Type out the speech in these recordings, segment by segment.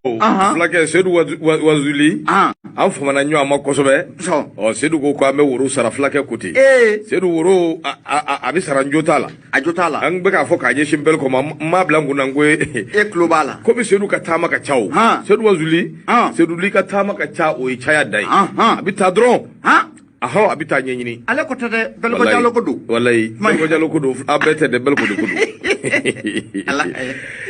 Fulakɛ Sedu Wazuli, an famana ɲɔgɔn ma kosɛbɛ. Ɔ, Sedu ko ko an bɛ woro sara. Fulakɛ ko ten. Sedu, woro a bɛ sara, n jo t'a la. A jo t'a la. An bɛ k'a fɔ k'a ɲɛsin bɛɛ ma, n m'a bila n kunna n ko e tulo b'a la. Komi Sedu ka taama ka ca o. Sedu Wazuli, Sedu ka taama ka ca, o ye caya da ye. A bɛ taa dɔrɔn. Ahɔ, a bɛ taa ɲɛɲini. Ale ko tɛ dɛ, Bɛlɛko Jalo ko don. Walayi, Bɛlɛko Jalo ko don. A bɛɛ tɛ dɛ, Bɛlɛko de ko don.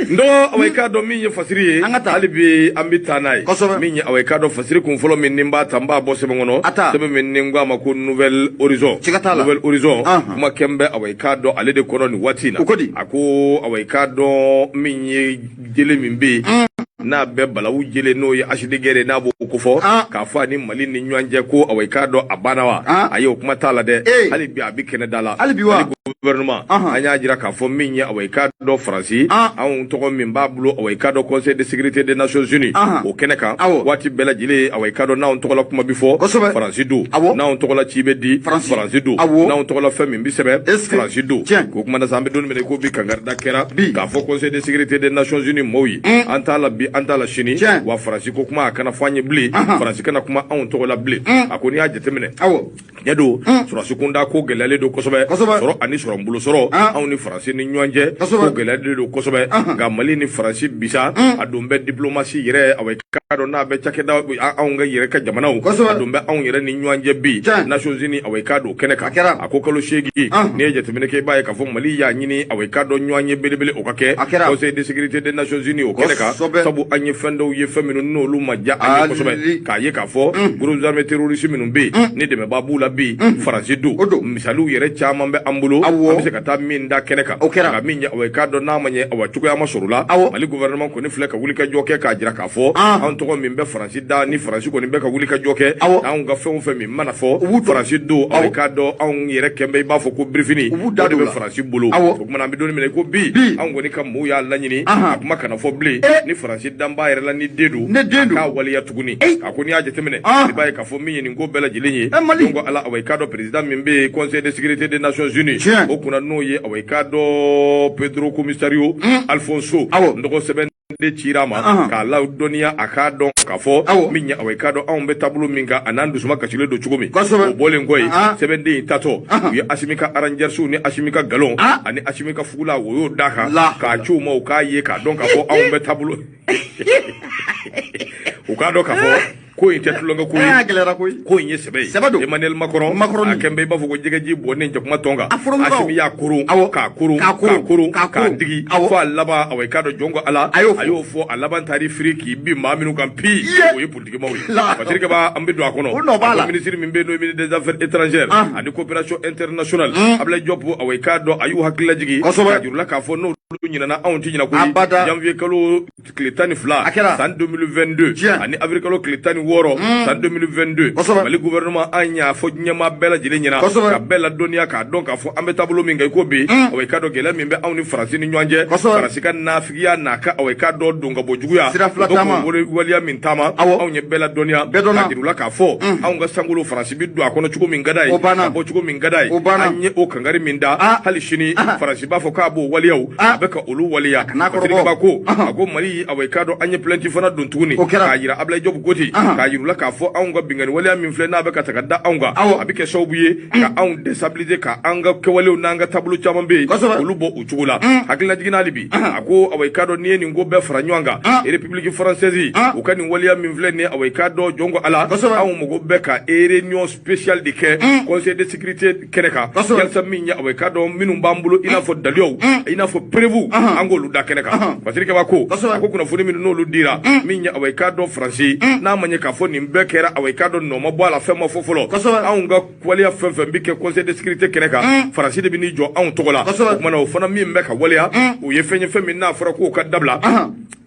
N dɔgɔ, awa, i k'a dɔn min ye fasiri ye. An ka taa. Hali bi an bɛ taa n'a ye. Kosɛbɛ. Min ye, awa, i k'a dɔn fasiri kun fɔlɔ min ni n b'a ta, n b'a bɔ sɛbɛn kɔnɔ. A ta. Sɛbɛn min ni n ko a ma ko Nouvel Horizon. Siga t'a la. Nouvel Horizon. Kuma kɛn bɛ, awa, i k'a dɔn ale de kɔnɔ nin waati in na. O ko di? A ko, awa, i k'a dɔn min ye jele min bɛ yen n'a bɛ balawu jele, n'o ye hache de guerre, n'a b'o kofɔ k'a fɔ a ni Mali ni ɲɔgɔn cɛ ko, awa, i k'a dɔn a banna wa? Ayi, o kuma t'a la dɛ. Hali bi a bɛ kɛnɛ da la. Hali bi wa? Gouvernement, an y'a jira k'a fɔ min ye, awa, i k'a dɔn Faransi, anw tɔgɔ min b'a bolo, awa, i k'a dɔn Conseil de sécurité des Nations Unies, o kɛnɛ kan, waati bɛɛ lajɛlen, awa, i k'a dɔn n'anw tɔgɔla kuma bi fɔ, Faransi don. N'anw tɔgɔla ci bɛ di, Faransi don. N'anw tɔgɔla fɛn min bɛ sɛbɛn, Faransi don. K'o kuma na sa, an bɛ don min na i ko bi, kankarida kɛra k'a fɔ Conseil de sécurité des Nations Unies mɔɔw ye, an t'a la bi, an t'a la sini. Wa Faransi ko kuma a kana fɔ an ye bilen, Faransi kana kuma anw tɔgɔ la bilen. A ko n'i y'a jateminɛ, tiɲɛ don, sɔrɔsi kunda ko gɛlɛyalen don kosɛbɛ, sɔrɔ ani sɔrɔ bolo sɔrɔ anw ni Faransi ni ɲɔgɔn cɛ, ko gɛlɛyalen don kosɛbɛ. Nka Mali ni Faransi bisa a don bɛ diplomatie yɛrɛ, awa, i k'a dɔn n'a bɛ cakɛda anw ka yɛrɛ ka jamanaw, a don bɛ anw yɛrɛ ni ɲɔgɔn cɛ bi Nations Unies, awa, i k'a dɔn kɛnɛ kan. A ko kalo 8, n'i ye jateminɛ kɛ, i b'a ye k'a fɔ Mali y'a ɲini, awa, i k'a dɔn ɲɔgɔn ye belebele o ka kɛ Conseil de sécurité des Nations Unies, o kɛnɛ kan, sabu an ye fɛn dɔw ye, fɛn minnu n'olu ma diya an ye kosɛbɛ, k'a ye k'a fɔ groupes armés terroristes minnu bɛ yen ni dɛmɛbaa b'u la bi, Faransi don. Misaliw yɛrɛ caman bɛ an bolo, an bɛ se ka taa min da kɛnɛ kan. Nka min ye, awa, i k'a dɔn n'a ma ɲɛ, awa, cogoya ma sɔrɔ la, Mali gouvernement kɔni filɛ ka wulikajɔ kɛ k'a jira k'a fɔ an tɔgɔ min bɛ Faransi da ni Faransi kɔni bɛ ka wulikajɔ kɛ, anw ka fɛn o fɛn min mana fɔ, Faransi don. Awa, i k'a dɔn anw yɛrɛ kɛn bɛ i b'a fɔ ko birifini, o de bɛ Faransi bolo. O tuma na, an bɛ don min na i ko bi, anw kɔni ka mɔɔw y'a laɲini a kuma kana fɔ bilen ni Faransi danbaa yɛrɛ la ni den don, ne den don, k'a waleya tuguni. A ko n'i y'a jateminɛ, i b'a ye k'a fɔ min ye nin ko bɛɛ lajɛlen ye, donc ala, awa, i k'a dɔn président min bɛ yen Conseil de sécurité des Nations Unies, o kunna, n'o ye, awa, i k'a dɔn Pedro Commissario Alfonso, n dɔgɔ, sɛbɛn de cira a ma k'a ladɔnniya, a k'a dɔn k'a fɔ min ye, awa, i k'a dɔn anw bɛ taabolo min kan, a n'an dusuma kasilen don cogo min. O bɔlen kɔ yen, sɛbɛnden in tatɔ, u ye Asimi ka rangers ni Asimi ka galon ani Asimi ka fugula, o y'o d'a kan k'a ci u ma, u k'a ye k'a dɔn k'a fɔ anw bɛ taabolo, u k'a dɔn k'a fɔ ko in tɛ tulonkɛ ko ye. Gɛlɛyara koyi. Ko in ye sɛbɛ ye. Sɛbɛ don. Emmanuel Macron. Macron. A kɛn bɛ i b'a fɔ ko jɛgɛji bɔnnen jakuma tɔn kan. A fɔra. Asimi y'a koron k'a koron k'a k'a koron k'a k'a digi fo a laban, awa, i k'a dɔn jɔn ko Ala A y'o fɔ. A y'o fɔ, a laban taar'i firi k'i bin maa minnu kan pi, o ye politikimaw ye. Fasiri Kaba, an bɛ don a kɔnɔ. O nɔ b'a la. A ko minisiri min bɛ yen, n'o ye ministre des Affaires étrangères ani coopération internationale, Abdoulaye Diop, awa, i k'a dɔn a y'u hakili lajigin k'a jira u la k'a fɔ n'olu ɲinɛna, anw tɛ ɲinɛ koyi. Abada. Janvier kalo tile 12 A kɛra. san 2022 ani avril kalo tile 16 san 2022, Mali gouvernement, an y'a fɔ ɲɛmaa bɛɛ lajɛlen ɲɛna ka bɛɛ ladɔnniya k'a dɔn k'a fɔ an bɛ taabolo min kan i ko bi, awa, i k'a dɔn gɛlɛya min bɛ anw ni Faransi ni ɲɔgɔn cɛ, Faransi ka nafigiya n'a ka, awa, i k'a dɔn don ka bɔ juguya Sira fila u bɛ k'o taama. Waleya min taama, anw ye bɛɛ ladɔnniya Bɛɛ dɔnna. k'a jira u la k'a fɔ anw ka sankolo, Faransi bɛ don a kɔnɔ cogo min ka d'a ye, O banna. ka bɔ cogo min ka d'a ye. O banna. An ye o kangari min da, hali sini Faransi b'a fɔ k'a b'o waleyaw, a bɛ ka olu waleya. Kana kɔrɔbɔ. Fasiri Kaba ko, a ko Mali, awa, i k'a dɔn an ye plainte fana don tuguni O kɛra. k'a jira Abdoulaye Diop ko ten, k'a jira u la k'a fɔ anw ka binkanni waleya min filɛ, n'a bɛ ka ta ka da anw kan, a bɛ kɛ sababu ye ka anw déstabiliser, ka an ka kɛwalew n'an ka taabolo caman bɛ yen, olu bɔ o cogo la. Hakililajigin hali bi, a ko, awa, i k'a dɔn n'i ye nin ko bɛɛ fara ɲɔgɔn kan, République française, u ka nin waleya min filɛ nin ye, awa, i k'a dɔn jɔn ko Ala, anw mago bɛ ka réunion spéciale de kɛ Conseil de sécurité kɛnɛ kan, yalisa min ye, awa, i k'a dɔn minnu b'an bolo, i n'a fɔ daliyaw, i n'a fɔ preuve, an k'olu da kɛnɛ kan. Fasiri Kaba ko, a ko kunnafoni minnu n'olu dira min ye, awa, i k'a dɔn Faransi, n'a ma ɲɛ k'a fɔ nin bɛɛ kɛra, awa, i k'a dɔn nɔ ma bɔ a la, fɛn ma fɔ fɔlɔ, anw ka waleya fɛn fɛn bɛ kɛ Conseil de sécurité kɛnɛ kan, Faransi de bɛ n'i jɔ anw tɔgɔ la. O kumana, o fana min bɛ ka waleya, o ye fɛn ye, fɛn min n'a fɔra k'o ka dabila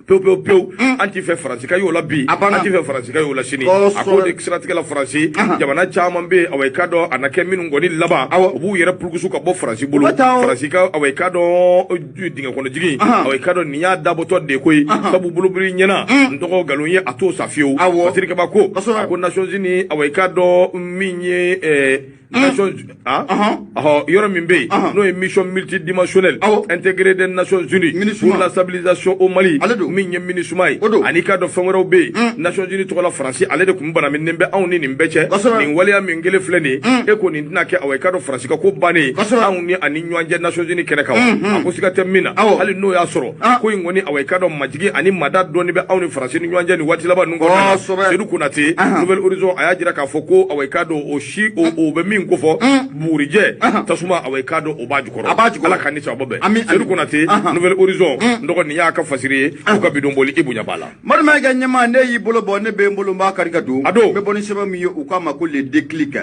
pewu pewu pewu. An t'i fɛ Faransi ka y'o la bi, A banna. an t'i fɛ Faransi ka y'o la sini. A k'o de siratigɛ la, Faransi jamana caman bɛ yen, awa, i k'a dɔn a na kɛ minnu kɔni laban, u b'u yɛrɛ purukusu ka bɔ Faransi bolo. U bɛ taa o. Faransi ka, awa, i k'a dɔn dingɛ kɔnɔ jigin, awa, i k'a dɔn nin y'a dabɔtɔ de ko ye, sabu bolobiri ɲɛna n tɔgɔ nkalon ye, a t'o sa fiyewu. Fasiri Kaba ko, a ko Nations Unies, awa, i k'a dɔn min ye Nations, ah ɔhɔ, yɔrɔ min bɛ yen n'o ye mission multidimensionnelle intégrée des Nations Unies MINUSMA. pour la stabilisation au Mali. Ale don. Min ye MINUSMA ye, O don. ani k'a dɔn fɛn wɛrɛw bɛ yen, Nations Unies tɔgɔ la, Faransi ale de tun banaminen bɛ anw ni nin bɛɛ cɛ. Nin waleya min kelen filɛ nin ye, e ko nin tɛna kɛ, awa, i k'a dɔn Faransi ka ko bannen anw ni ani ɲɔgɔn cɛ Nations Unies kɛnɛ kan wa. A ko siga tɛ min na, hali n'o y'a sɔrɔ ko in kɔni, awa, i k'a dɔn majigi ani mada dɔɔni bɛ anw ni Faransi ni ɲɔgɔn cɛ nin waati laban ninnu kɔnɔna na. Seydou Konate, Nouvel Horizon, a y'a jira k'a fɔ ko, awa, i k'a dɔn o si o bɛ min kofɔ, bugurijɛ tasuma, awa, i k'a dɔn o b'a jukɔrɔ. A b'a jukɔrɔ. Ala ka ni sababa bɛn. Ami, ami. Seydou Konate, Nouvel Horizon, n dɔgɔ, nin y'a ka fasiri ye, u ka bidon boli i bonya b'a la. Madu Mayiga ɲɛma, ne y'i bolo bɔ, ne bɛ n bolo, n b'a kari ka don. A don. N bɛ bɔ ni sɛbɛn min ye, u k'a ma ko Le Déclic.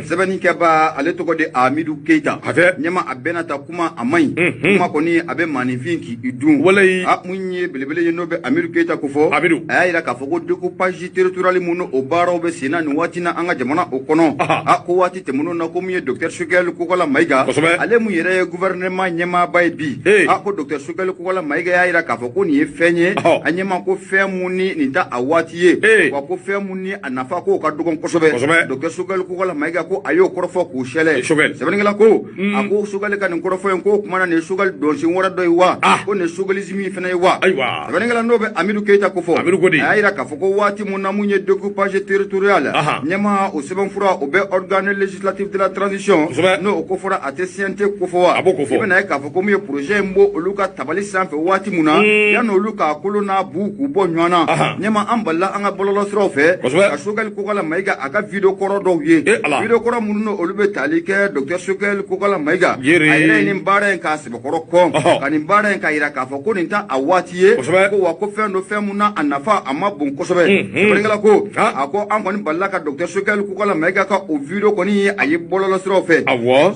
Sɛbɛnnikɛba, ale tɔgɔ de Amidu Keyita. A tɛ. Ɲɛma, a bɛna ta kuma, a man ɲi, kuma kɔni a bɛ maaninfin k'i dun. Walayi. A mun ye belebele ye, n'o bɛ Amidu Keyita ko fɔ. Amidu. A y'a yira k'a fɔ ko découpage territorial mun n'o baaraw bɛ sen na nin waati na an ka jamana o kɔnɔ, a ko waati tɛmɛnenw na, ko mun ye docteur Choguel Kokala Mayiga, ale mun yɛrɛ ye gouvernement ɲɛmaaba ye bi, a ko docteur Choguel Kokala Mayiga y'a yira k'a fɔ ko nin ye fɛn ye, a ɲɛma, ko fɛn mun ni nin ta a waati ye, wa ko fɛn mun ni a nafa k'o ka dɔgɔn kosɛbɛ. Docteur Choguel Kokala Mayiga ko a y'o kɔrɔfɔ k'o sɛlɛ. Choguel. Sɛbɛnnikɛla ko, a ko Choguel ka nin kɔrɔfɔ in, ko o kumana nin ye Choguel dɔnsen wɛrɛ dɔ ye wa, ko nin ye choguelisme in fana ye wa. Ayiwa. Sɛbɛnnikɛla n'o bɛ Amidu Keyita ko fɔ, Amidu ko di? a y'a yira k'a fɔ ko waati mun na mun ye découpage territorial, ɲɛma, o sɛbɛnfura o bɛ organe législatif de la transition, n'o o ko fɔra, a tɛ CNT ko fɔ wa. A b'o ko fɔ. I bɛna ye k'a fɔ ko mun ye projet in b'o olu ka tabali sanfɛ waati mun na, yanni olu k'a kolo n'a bu k'u bɔ ɲɔgɔn na, ɲɛma, an balila an ka bɔlɔlɔsiraw fɛ ka Choguel Kokala Mayiga a ka vidéo kɔrɔ dɔw ye, Eh, Ala. vidéo kɔrɔ minnu n'o olu bɛ tali kɛ docteur Choguel Kokala Mayiga, Yere. a yɛrɛ ye nin baara in k'a sɛbɛkɔrɔ kɔn, ka nin baara in k'a yira k'a fɔ ko nin t'a a waati ye, ko wa ko fɛn don, fɛn mun na a nafa a ma bon kosɛbɛ. Sɛbɛnnikɛla ko, a ko an kɔni balila ka docteur Choguel Kokala Mayiga ka o vidéo kɔni ye a ye bɔlɔlɔsiraw fɛ.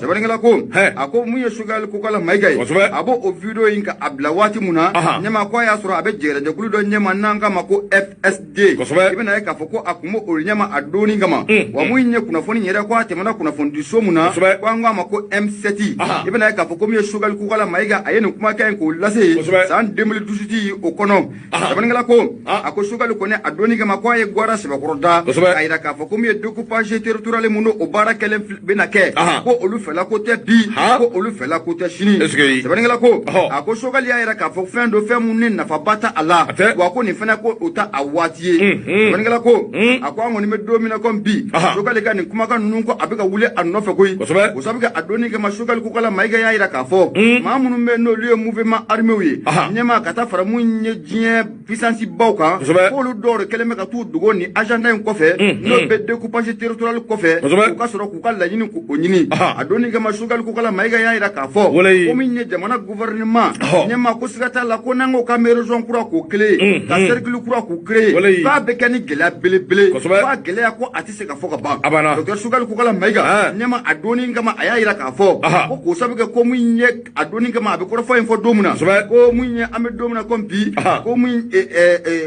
Sɛbɛnnikɛla ko, a ko mun ye Choguel Kokala Mayiga ye, a b'o o vidéo in ka a bila waati mun na, ɲɛma, ko a y'a sɔrɔ a bɛ jɛgɛrɛjɛkulu dɔ ɲɛma n'an k'a ma ko FSD. I bɛna ye k'a fɔ ko a kun b'o ɲɛma a donni kama, wa mun ye kunnafoni yɛrɛ, ko a tɛmɛna kunnafonidiso mun na, ko an k'a ma ko M7. I bɛna ye k'a fɔ ko min ye Choguel Kokala Mayiga, a ye nin kumakan in k'o lase san 2018 o kɔnɔ. Sɛbɛnnikɛla ko, a ko Choguel kɔni a donni kama, ko a ye gwara sɛbɛkɔrɔ da k'a yira k'a fɔ ko min ye découpage territorial mun n'o baara kɛlen bɛna kɛ, ko olu fɛla ko tɛ bi, ko olu fɛla ko tɛ sini. Sɛbɛnnikɛla ko, a ko Choguel y'a yira k'a fɔ fɛn don, fɛn mun ni nafaba t'a a la, wa ko nin fɛnɛ ko o ta a waati ye. Sɛbɛnnikɛla ko, a ko an kɔni bɛ don min na komi bi, Choguel ka nin kumakan ninnu, ko a bɛ ka wuli a nɔfɛ koyi. O sabu kɛ a donni kama, Choguel Kokala Mayiga y'a yira k'a fɔ maa minnu bɛ yen n'olu ye mouvement armé ye, ɲɛma, ka taa fara mun ye diɲɛ puissance baw kan, k'olu dɔw de kɛlen bɛ ka t'u dogo nin agenda in kɔfɛ, n'o bɛ découpage territorial kɔfɛ, u ka sɔrɔ k'u ka laɲini k'o ɲini. A donni kama, Choguel Kokala Mayiga y'a yira k'a fɔ ko min ye jamana gouvernement, ɲɛma, ko siga t'a la ko n'an ko k'an bɛ région kura k'o créer, ka cercle kura k'o créer, k'a bɛ kɛ ni gɛlɛya belebele, k'a gɛlɛya ko a tɛ se ka fɔ ka ban. A banna. Docteur Choguel Kokala Mayiga, ɲɛma, a donni kama, a y'a yira k'a fɔ ko k'o sabu kɛ ko min ye a donni kama, a bɛ kɔrɔfɔ in fɔ don min na, ko mun ye an bɛ don min na komi bi, ko mun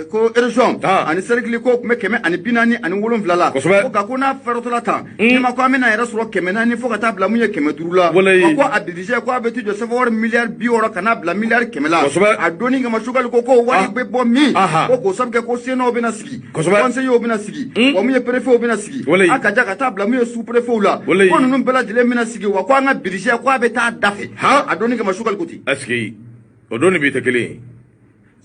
ko région ani cercle ko tun bɛ 147 la, ko nka ko n'a fɛrɛtɔla tan, ɲɛma, ko an bɛna yɛrɛ sɔrɔ 400 fo ka taa bila mun ye 500 la, wa ko a budget ko a bɛ t'i jɔ CFA wari miliyari 60 ka n'a bila miliyari 100 la. A donni kama, Choguel ko ko wari bɛ bɔ min, ko k'o sabu kɛ ko CNO bɛna sigi, conseillers bɛna sigi, wa mun ye préfets bɛna sigi, a ka ja ka taa bila mun ye sous préfets la, ko ninnu bɛɛ lajɛlen bɛna sigi, wa ko an ka budget ko a bɛ taa da fɛ. A donni kama, Choguel ko ten. Est ce que o don ni bi tɛ kelen ye?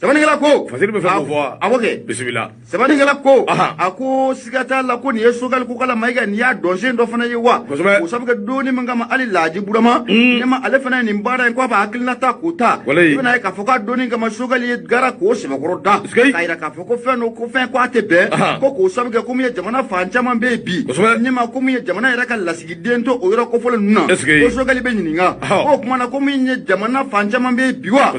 Sɛbɛnnikɛla ko, Fasiri bɛ fɛ k'o fɔ wa? Awɔ kɛ. Bisimila. Sɛbɛnnikɛla ko, a ko siga t'a la ko nin ye Choguel Kokala Mayiga, nin y'a dɔnsen dɔ fana ye wa. O sabu kɛ donni min kama, hali Laji Burama, ɲɛma, ale fana ye nin baara in ko a b'a hakilina ta k'o ta. I bɛna ye k'a fɔ k'a donni kama, Choguel ye gara k'o sɛbɛkɔrɔ da k'a yira k'a fɔ ko fɛn don, ko fɛn ko a tɛ bɛn, ko k'o sabu kɛ ko min ye jamana fan caman bɛ yen bi, ɲɛma, ko min ye jamana yɛrɛ ka lasigiden to o yɔrɔ kofɔlen ninnu na, ko Choguel bɛ ɲininka k'o kuma na, ko min ye jamana fan caman bɛ yen bi wa,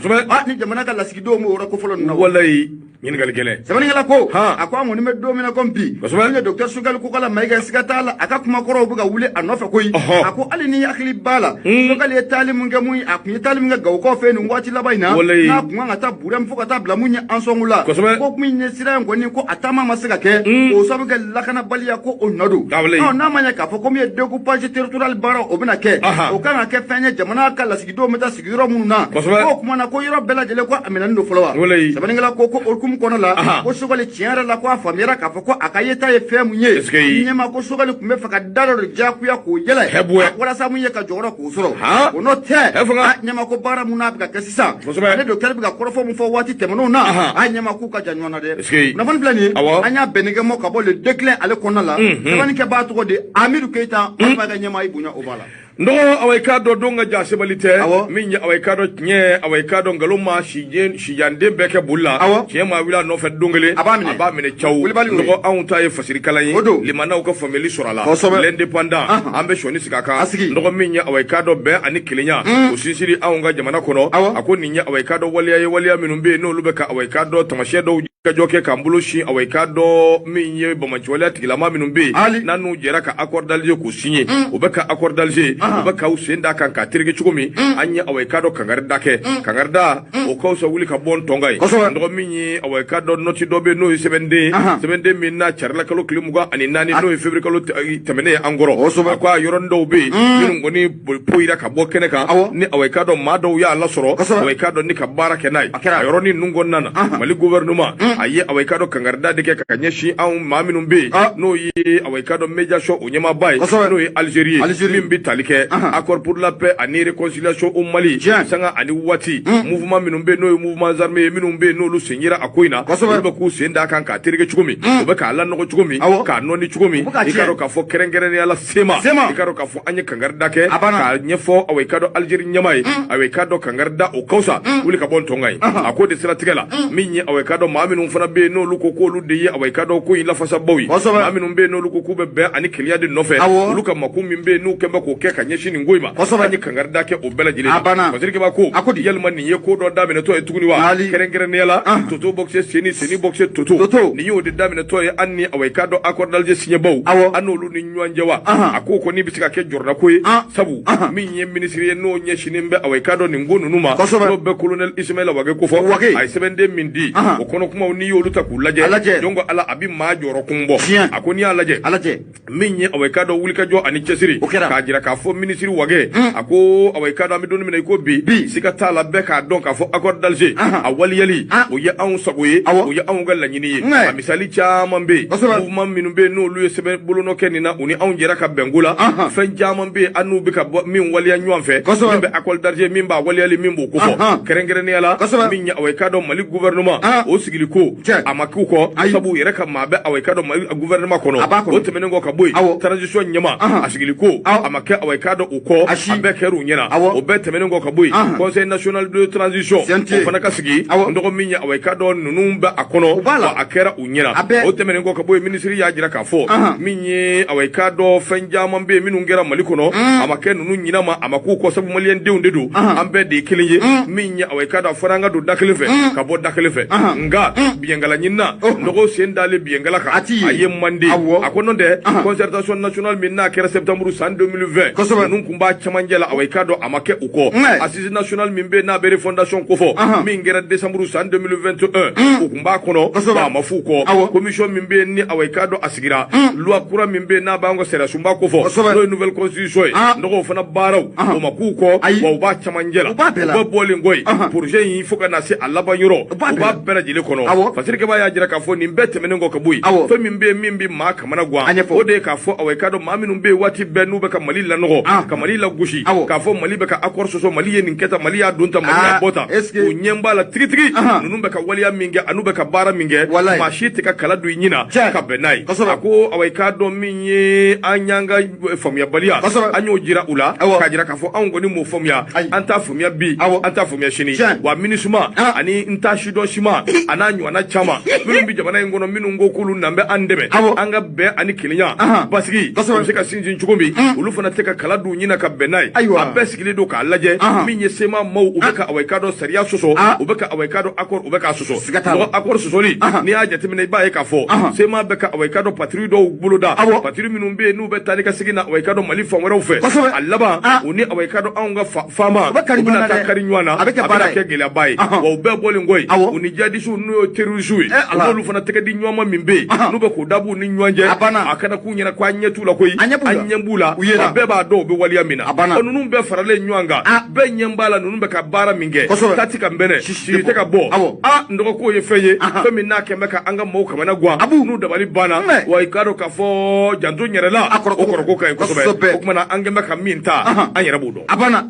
ni jamana ka lasigidenw b'o yɔrɔ kofɔlen ninnu na. Walayi, ɲininkali gɛlɛn. Sɛbɛnnikɛla ko, a ko an kɔni bɛ don min na komi bi, min ye docteur Choguel Kokala Mayiga, siga t'a la a ka kumakɔrɔw bɛ ka wuli a nɔfɛ koyi. A ko hali ni hakili b'a la, Choguel ye taali mun kɛ, mun a kun ye taali min kɛ Gawokaw fɛ nin waati laban in na, n'a kun kan ka taa Burɛmu fo ka taa bila mun ye Ansɔngu la, ko min ye sira in kɔni ko a taama ma se ka kɛ, o sabu kɛ lakanabaliya ko o nɔ don. N'a ma ɲɛ k'a fɔ ko min ye découpage territorial baara o bɛna kɛ, o kan ka kɛ fɛn ye jamana ka lasigidenw bɛ taa sigi yɔrɔ minnu na, k'o kuma na ko yɔrɔ bɛɛ lajɛlen ko a minɛnen don fɔlɔ wa. Sɛbɛnnikɛla ko o hukumu kɔnɔ la, ko Choguel tiɲɛ yɛrɛ la, ko a faamuyara k'a fɔ ko a ka yeta ye fɛn mun ye. Ɲɛma ko Choguel tun bɛ fɛ ka da dɔ de diyagoya k'o yɛlɛ walasa mun ye ka jɔyɔrɔ k'o sɔrɔ. O n'o tɛ, ɲɛma ko baara mun n'a bɛ ka kɛ sisan, ale docteur bɛ ka kɔrɔfɔ mun fɔ waati tɛmɛnenw na, a ɲɛma k'u ka jan ɲɔgɔn na dɛ. Kunnafoni filɛ nin ye, an y'a bɛnnikɛ mɔ ka bɔ le déclin ale kɔnɔna la. Sɛbɛnnikɛbaa tɔgɔ de Amidu Keyita, an b'a ka ɲɛmaa i bonya o b'a la. N dɔgɔ, awa i k'a dɔn don ka ja sebali tɛ min ye, awa i k'a dɔn tiɲɛ, awa i k'a dɔn nkalon ma sijanden bɛɛ kɛ boli la, tiɲɛ ma wuli a nɔfɛ don kelen, a b'a minɛ caw. N dɔgɔ, anw ta ye fasirikalan ye, limanaw ka faamuyali sɔrɔ a la. L'Indépendant, an bɛ sɔnni sigi a kan. N dɔgɔ, min ye, awa i k'a dɔn bɛn ani kelenya o sinsiri anw ka jamana kɔnɔ, a ko nin ye, awa i k'a dɔn waleya ye, waleya minnu bɛ yen n'olu bɛ ka, awa i k'a dɔn tamasiyɛn dɔw ka jɔ kɛ k'an bolo sin, awa i k'a dɔn min ye bamaciwaleya tigilama minnu bɛ yen n'an n'u jɛra ka accord d'Alger k'u signé, u bɛ ka accord d'Alger, u bɛ k'aw sen da kan k'a tereke cogo min. An ye, awa i k'a dɔn kangari da kɛ, kangari da o ka fisa wuli ka bɔ n tɔn kan ye. Dɔgɔ, min ye, awa i k'a dɔn note dɔ bɛ yen n'o ye sɛbɛnden, sɛbɛnden min n'a carila kalo tile 24, n'o ye février kalo tɛmɛnen ye an kɔrɔ. A ko a yɔrɔnin dɔw bɛ yen minnu kɔni poyira ka bɔ kɛnɛ kan, ni awa i k'a dɔn maa dɔw y'a lasɔrɔ, awa i k'a dɔn ni ka baara kɛ n'a ye. A yɔrɔnin ninnu kɔnɔna na, Mali gouvernement a ye, awa i k'a dɔn kangarida de kɛ ka ɲɛsin anw maa minnu bɛ yen, n'o ye, awa i k'a dɔn médiation o ɲɛmaaba ye, n'o ye Algérie ye, min bɛ tali kɛ accord pour la paix ani réconciliation au Mali. Sanga ani waati, mouvement minnu bɛ yen n'o ye mouvement armé ye, minnu bɛ yen n'olu sen yera a ko in na, olu bɛ k'u sen d'a kan k'a tereke cogo min, u bɛ k'a lanɔgɔ cogo min, k'a nɔɔni cogo min. I k'a dɔn k'a fɔ kɛrɛnkɛrɛnnenya la CMA, i k'a dɔn k'a fɔ an ye kangarida kɛ k'a ɲɛfɔ, awa i k'a dɔn Algérie ɲɛmaa ye, awa i k'a dɔn kangarida o ka fisa wuli ka bɔ n tɔn kan ye. A ko de siratigɛ la, min ye, awa i k'a dɔn maa minnu fana bɛ yen n'olu ko k'olu de ye, awa i k'a dɔn ko in lafasabaw ye, maa minnu bɛ yen n'olu ko k'u bɛ bɛn ani kelenya de nɔfɛ, olu ka mako min bɛ yen n'u kɛn bɛ k'o kɛ ka ɲɛsin nin ko in ma, an ye kangarida kɛ o bɛɛ lajɛlen na. Fasirikɛba ko yalima nin ye ko dɔ daminɛtɔ ye tuguni wa? Kɛrɛnkɛrɛnnenya la, toto boxe seni, seni boxe toto, nin y'o de daminɛtɔ ye an ni, awa i k'a dɔn accord d'Alger signébaw, an n'olu ni ɲɔgɔn cɛ wa? A ko kɔni bɛ se ka kɛ jɔrɔdako ye, sabu min ye minisiri ye n'o ɲɛsinnen bɛ, awa i k'a dɔn nin ko ninnu ma, n'o bɛ colonel Ismaël Wagué ko fɔ, a ye sɛbɛnden min di o kɔnɔ kumaw, n'i y'olu ta k'u lajɛ, donc ala a bɛ maa jɔyɔrɔ kun bɔ. A ko n'i y'a lajɛ, min ye, awa i k'a dɔn wulikajɔ ani cɛsiri k'a jira k'a fɔ minisiri Wagué, a ko awa i k'a dɔn an bɛ don min na i ko bi, siga t'a la, bɛɛ k'a dɔn k'a fɔ accord d'Alger a waliyali o ye anw sago ye, o ye anw ka laɲini ye. A misali caman bɛ yen, mouvement minnu bɛ yen n'olu ye sɛbɛn bolonɔ kɛ nin na, u ni anw jɛra ka bɛnko la, fɛn caman bɛ yen an n'u bɛ ka bɔ min waleya ɲɔgɔn fɛ, min bɛ accord d'Alger, min b'a waliyali, min b'o kofɔ. Kɛrɛnkɛrɛnnenya la, min ye, awa i k'a dɔn Mali gouvernement o sigili ko a ma k'u kɔ, sabu u yɛrɛ ka maa bɛ, awa i k'a dɔn Mali gouvernement kɔnɔ. O tɛmɛnen kɔ ka bɔ yen, transition ɲɛma a sigili ko a ma kɛ, awa i k'a dɔn u kɔ, a bɛɛ kɛra u ɲɛna. O bɛɛ tɛmɛnen kɔ ka bɔ yen, conseil national de transition o fana ka sigi, n dɔgɔ, min ye, awa i k'a dɔn ninnu bɛ a kɔnɔ, wa a kɛra u ɲɛna. O tɛmɛnen kɔ ka bɔ yen, minisiri y'a jira k'a fɔ min ye, awa i k'a dɔn fɛn caman bɛ yen minnu kɛra Mali kɔnɔ, a ma kɛ ninnu ɲina ma, a ma k'u kɔ, sabu maliyɛndenw de don, an bɛɛ de ye kelen ye. Min ye, awa i k'a dɔn a fɔra an ka don da kelen fɛ ka bɔ da kelen fɛ, nka biɲɛkala ɲinina nɔgɔ sen dalen biɲɛkala kan, a ye mande. A ko n'o tɛ, concertation nationale min n'a kɛra septembre san 2020, ninnu tun b'a cɛmancɛ la, awa i k'a dɔn a ma kɛ u kɔ. Assise nationale min bɛ yen n'a bɛ refondation kofɔ, min kɛra décembre san 2021, u tun b'a kɔnɔ, a ma f'u kɔ. Commission min bɛ yen ni, awa i k'a dɔn a sigira, loi kura min bɛ yen n'a b'an ka sariya sunba kofɔ, n'o ye nouvelle constitution ye, nɔgɔw fana baaraw o ma k'u kɔ, wa u b'a cɛmancɛ la. U bɛɛ bɔlen kɔ yen, projet in fo ka na se a laban yɔrɔ, u b'a bɛɛ lajɛlen kɔnɔ. Fasirikɛba y'a jira k'a fɔ nin bɛɛ tɛmɛnen kɔ ka bɔ yen, fɛn min bɛ yen min bɛ maa kamana gan, o de ye k'a fɔ, awa i k'a dɔn maa minnu bɛ yen waati bɛɛ n'u bɛ ka Mali lanɔgɔ, ka Mali lagosi, k'a fɔ Mali bɛ ka accord sɔsɔ, Mali ye nin kɛ tan, Mali y'a don tan, Mali y'a bɔ tan, o ɲɛ b'a la tigitigi. Ninnu bɛ ka waleya min kɛ an'u bɛ ka baara min kɛ, maa si tɛ ka kala don i ɲin na ka bɛn n'a ye. A ko awa i k'a dɔn min ye, an y'an ka faamuyabaliya, an y'o jira u la, k'a jira k'a fɔ anw kɔni m'o faamuya, an t'a faamuya bi, an t'a faamuya sini. Wa MINUSMA ani n t'a sidɔn siman a n'a ɲɔgɔnna caman minnu bɛ jamana in kɔnɔ, minnu ko k'olu nan bɛ an dɛmɛ an ka bɛn ani kelenya basigi o bɛ se ka sinsin cogo min, olu fana tɛ ka kala don ɲin na ka bɛn n'a ye. A bɛɛ sigilen don k'a lajɛ, min ye CMA maaw, u bɛ ka, awa i k'a dɔn sariya sɔsɔ, u bɛ ka, awa i k'a dɔn accord, u bɛ k'a sɔsɔ. Accord sɔsɔli, n'i y'a jateminɛ, i b'a ye k'a fɔ CMA bɛ ka, awa i k'a dɔn patrouille dɔw boloda, patrouille minnu bɛ yen n'u bɛ taa ni ka segin na, awa i k'a dɔn Mali fan wɛrɛw fɛ. A laban, u ni, awa i k'a dɔn anw ka faama, u bɛna taa kari ɲɔgɔn na, a bɛna kɛ gɛlɛyaba ye. Wa u bɛɛ bɔlen kɔ yen, u ni jadisiw n'o ye terroriste ye, olu fana tɛgɛ di ɲɔgɔn ma min bɛ yen, n'u bɛ k'o dab'u ni ɲɔgɔn cɛ, a kana k'u ɲɛna ko an ɲɛ t'u la koyi, an ɲɛ b'u la, bɛɛ b'a dɔn u bɛ waleya min na. Ninnu bɛɛ faralen ɲɔgɔn kan, bɛɛ ɲɛ b'a la ninnu bɛ ka baara min kɛ, ta ti ka nbɛnɛ, si tɛ ka bɔ. A n dɔgɔ k'o ye fɛn ye, fɛn min n'a kɛn bɛ ka an ka maaw kamana gan, n'u dabali banna. Wa i k'a dɔn k'a fɔ janto n yɛrɛ la, o kɔrɔ ko ka ɲi kosɛbɛ. O tuma na an kɛn bɛ ka min ta, an yɛrɛ b'o dɔn. A banna.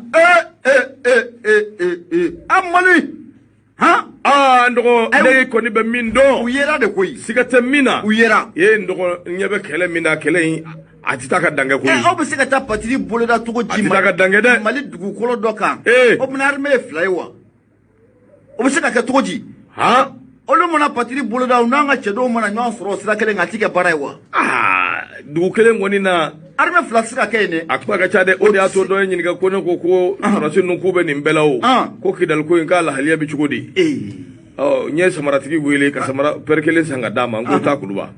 A Mali han. Aa n dɔgɔ, ne kɔni bɛ min dɔn, u yera de koyi, siga tɛ min na, u yera. Ee n dɔgɔ, n ɲɛ bɛ kɛlɛ min na, kɛlɛ in a tɛ taa ka dan kɛ koyi. Aw bɛ se ka taa patiri boloda cogo di? A tɛ taa ka dan kɛ dɛ. Mali dugukolo dɔ kan. O bɛna armée ye fila ye wa? O bɛ se ka kɛ cogo di? Han. Olu mana patiri boloda, u n'an ka cɛdenw mana ɲɔgɔn sɔrɔ sira kelen kan, a ti kɛ baara ye wa? Aa, dugu kelen kɔni na. Armée fila tɛ se ka kɛ yen dɛ. A kuma ka ca dɛ. O de y'a to dɔ ye ɲininka ko ne ko ko Faransi ninnu k'u bɛ nin bɛɛ la o. Ko Kidali ko in k'a lahaliya bɛ cogo di? Ɔ n ye samaratigi wele ka samara pɛrɛ kelen san ka d'a ma, n ko taa Kuluba.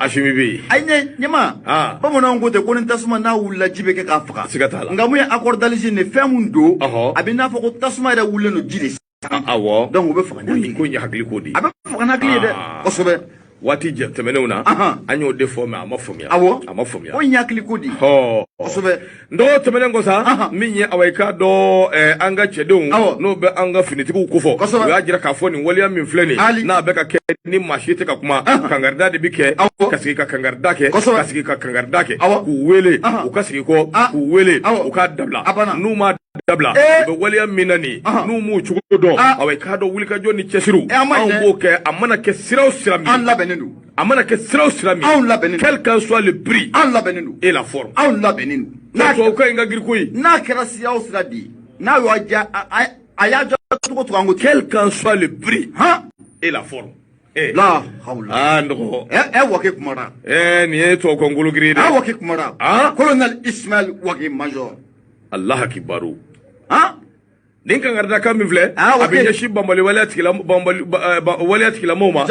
Asimi bɛ yen. Ayi ɲɛma, bamananw ko ten ko ni tasuma n'a wulila ji bɛ kɛ k'a faga. Siga t'a la. Nka mun ye accord d'Alger nin fɛn mun don, a bɛ n'a fɔ ko tasuma yɛrɛ wulilen don ji de. Awɔ. Donc u bɛ faga ni ko in ye hakili ko de ye. A bɛ faga ni hakili ye dɛ. Kosɛbɛ. Waati tɛmɛnenw na, an y'o de fɔ, mais a ma faamuya. Awɔ. A ma faamuya. O in ye hakili ko de ye. Kosɛbɛ. N dɔgɔ, tɛmɛnen kɔ sa, min ye awa i k'a dɔn an ka cɛdenw n'o bɛ an ka finitigiw kofɔ, u y'a jira k'a fɔ nin waleya min filɛ nin n'a bɛ ka kɛ ni maa si tɛ ka kuma, kangarida de bɛ kɛ, ka sigi ka kangarida kɛ, ka sigi ka kangarida kɛ, k'u wele u ka sigi kɔ, k'u wele u k'a dabila. N'u ma dabila, u bɛ waleya min na nin, n'u m'u cogo dɔn, awa i k'a dɔn wulikajɔ ni cɛsiriw anw b'o kɛ, a mana kɛ sira o sira min. An labɛnnen don. A mana kɛ sira o sira min. Anw labɛnnen don. Quel qu'en soit le prix. Anw labɛnnen don. Et la forme. Anw labɛnnen don. N'a tubabukan in ka girin koyi. N'a kɛra sira o sira de ye, n'a y'aw ja, a y'a jɔ cogo cogo, an ko. Quel qu'en soit le prix. Han. Et la forme. La hawla. Ah n dɔgɔ. Ɛ Wage kumara. Nin ye tubabukan kolo girin ye dɛ. A Wage kumara. Colonel Ismaël Wage major. Allah kibaru. Han. Nin kangarida min filɛ, a bɛ ɲɛsin banbali waleya tigilamɔgɔw ma,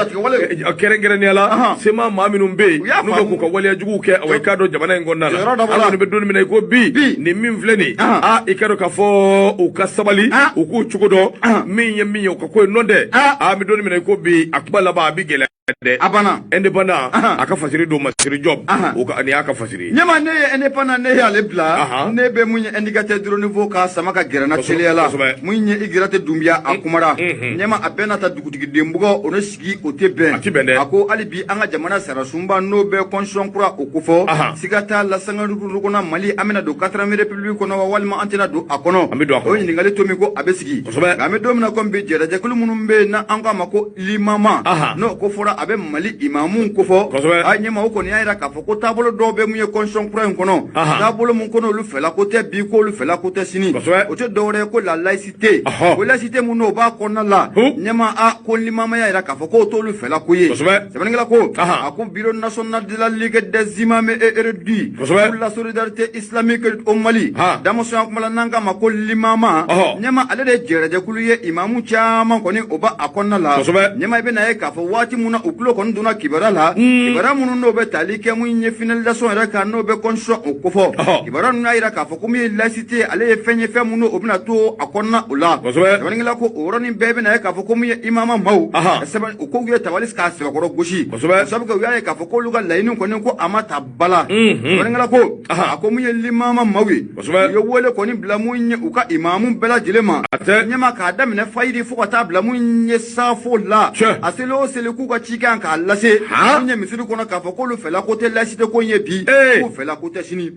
kɛrɛnkɛrɛnnenya la sema maa minnu bɛ yen n'u bɛ k'u ka waleya juguw kɛ, awa i k'a dɔn jamana in kɔnɔna la, an kɔni bɛ don min na i ko bi, nin min filɛ nin, aa i k'a dɔn k'a fɔ u ka sabali, u k'u cogo dɔn min ye min ye, u ka ko ye nɔ tɛ. An bɛ don min na i ko bi, a kuma laban a bɛ gɛlɛya dɛ. A banna. Indépendant a ka fasiri don Masiri Diop, o ka nin y'a ka fasiri ye. Ɲɛma, ne ye indépendant, ne y'ale bila, ne bɛ mun ye indicateur de niveau ka sama ka gɛrɛ n na teliya la, mun ye Igirate Dunbiya a kumara. Ɲɛma, a bɛɛ n'a ta dugutigi bugɔ o ne sigi o tɛ bɛn. A tɛ bɛn dɛ. A ko hali bi an ka jamana sariyasunba n'o bɛ constitution kura o kofɔ, siga t'a la sangadugu kɔnɔ Mali an bɛna don 4e république kɔnɔ wa walima an tɛna don a kɔnɔ. An bɛ don a kɔnɔ. O ɲininkali to min ko a bɛ sigi. Kosɛbɛ. Nka an bɛ don min na komi bi, jɛrɛjɛkulu minnu bɛ yen n'an k'a ma ko limama, n'o ko fɔra a bɛ Mali imamu kofɔ. A ɲɛma, o kɔni y'a jira k'a fɔ ko taabolo dɔw bɛ mun ye constitution kura in kɔnɔ, taabolo mun kɔnɔ olu fɛla ko tɛ bi, k'olu fɛla ko tɛ sini. O tɛ dɔwɛrɛ ye ko la laïcité. Ko laïcité mun n'o b'a kɔnɔna la, ɲɛma, a ko limama y'a jira k'a fɔ k'o t'olu fɛla ko ye. Sɛbɛnnikɛla ko a ko bureau national de la ligue des imams et érudits pour la solidarité islamique au Mali, damasɔnya kuma la n'an k'a ma ko limama, ɲɛma, ale de ye jɛrɛjɛkulu ye, imamu caman kɔni o b'a kɔnɔna la. Ɲɛma, i bɛna ye k'a fɔ waati mun na u tulo kɔni donna kibaruya la, kibaruya minnu n'o bɛ tali kɛ mun ye finalisation yɛrɛ kan, n'o bɛ constitution o kofɔ, kibaruya ninnu y'a jira k'a fɔ ko min ye laïcité, ale ye fɛn ye fɛn mun o bɛna to a kɔnɔna o la. Sɛbɛnnikɛla ko o yɔrɔnin bɛɛ bɛna ye k'a fɔ ko min ye imama maaw sɛbɛn u ko k'u ye tabali k'a sɛbɛkɔrɔ gosi, sabu u y'a ye k'a fɔ k'olu ka laɲini kɔni ko a ma ta ba la. Sɛbɛnnikɛla ko a ko min ye limama maaw ye, u ye wele kɔni bila mun ye u ka imamu bɛɛ lajɛlen ma, ɲɛma, k'a daminɛ fayiri fo ka taa bila mun ye safo la, a seli o seli k'u ka ci kan k'a lase mun ye misiri kɔnɔ k'a fɔ k'olu fɛla ko tɛ laïcité ko in ye bi, k'u fɛla ko tɛ sini.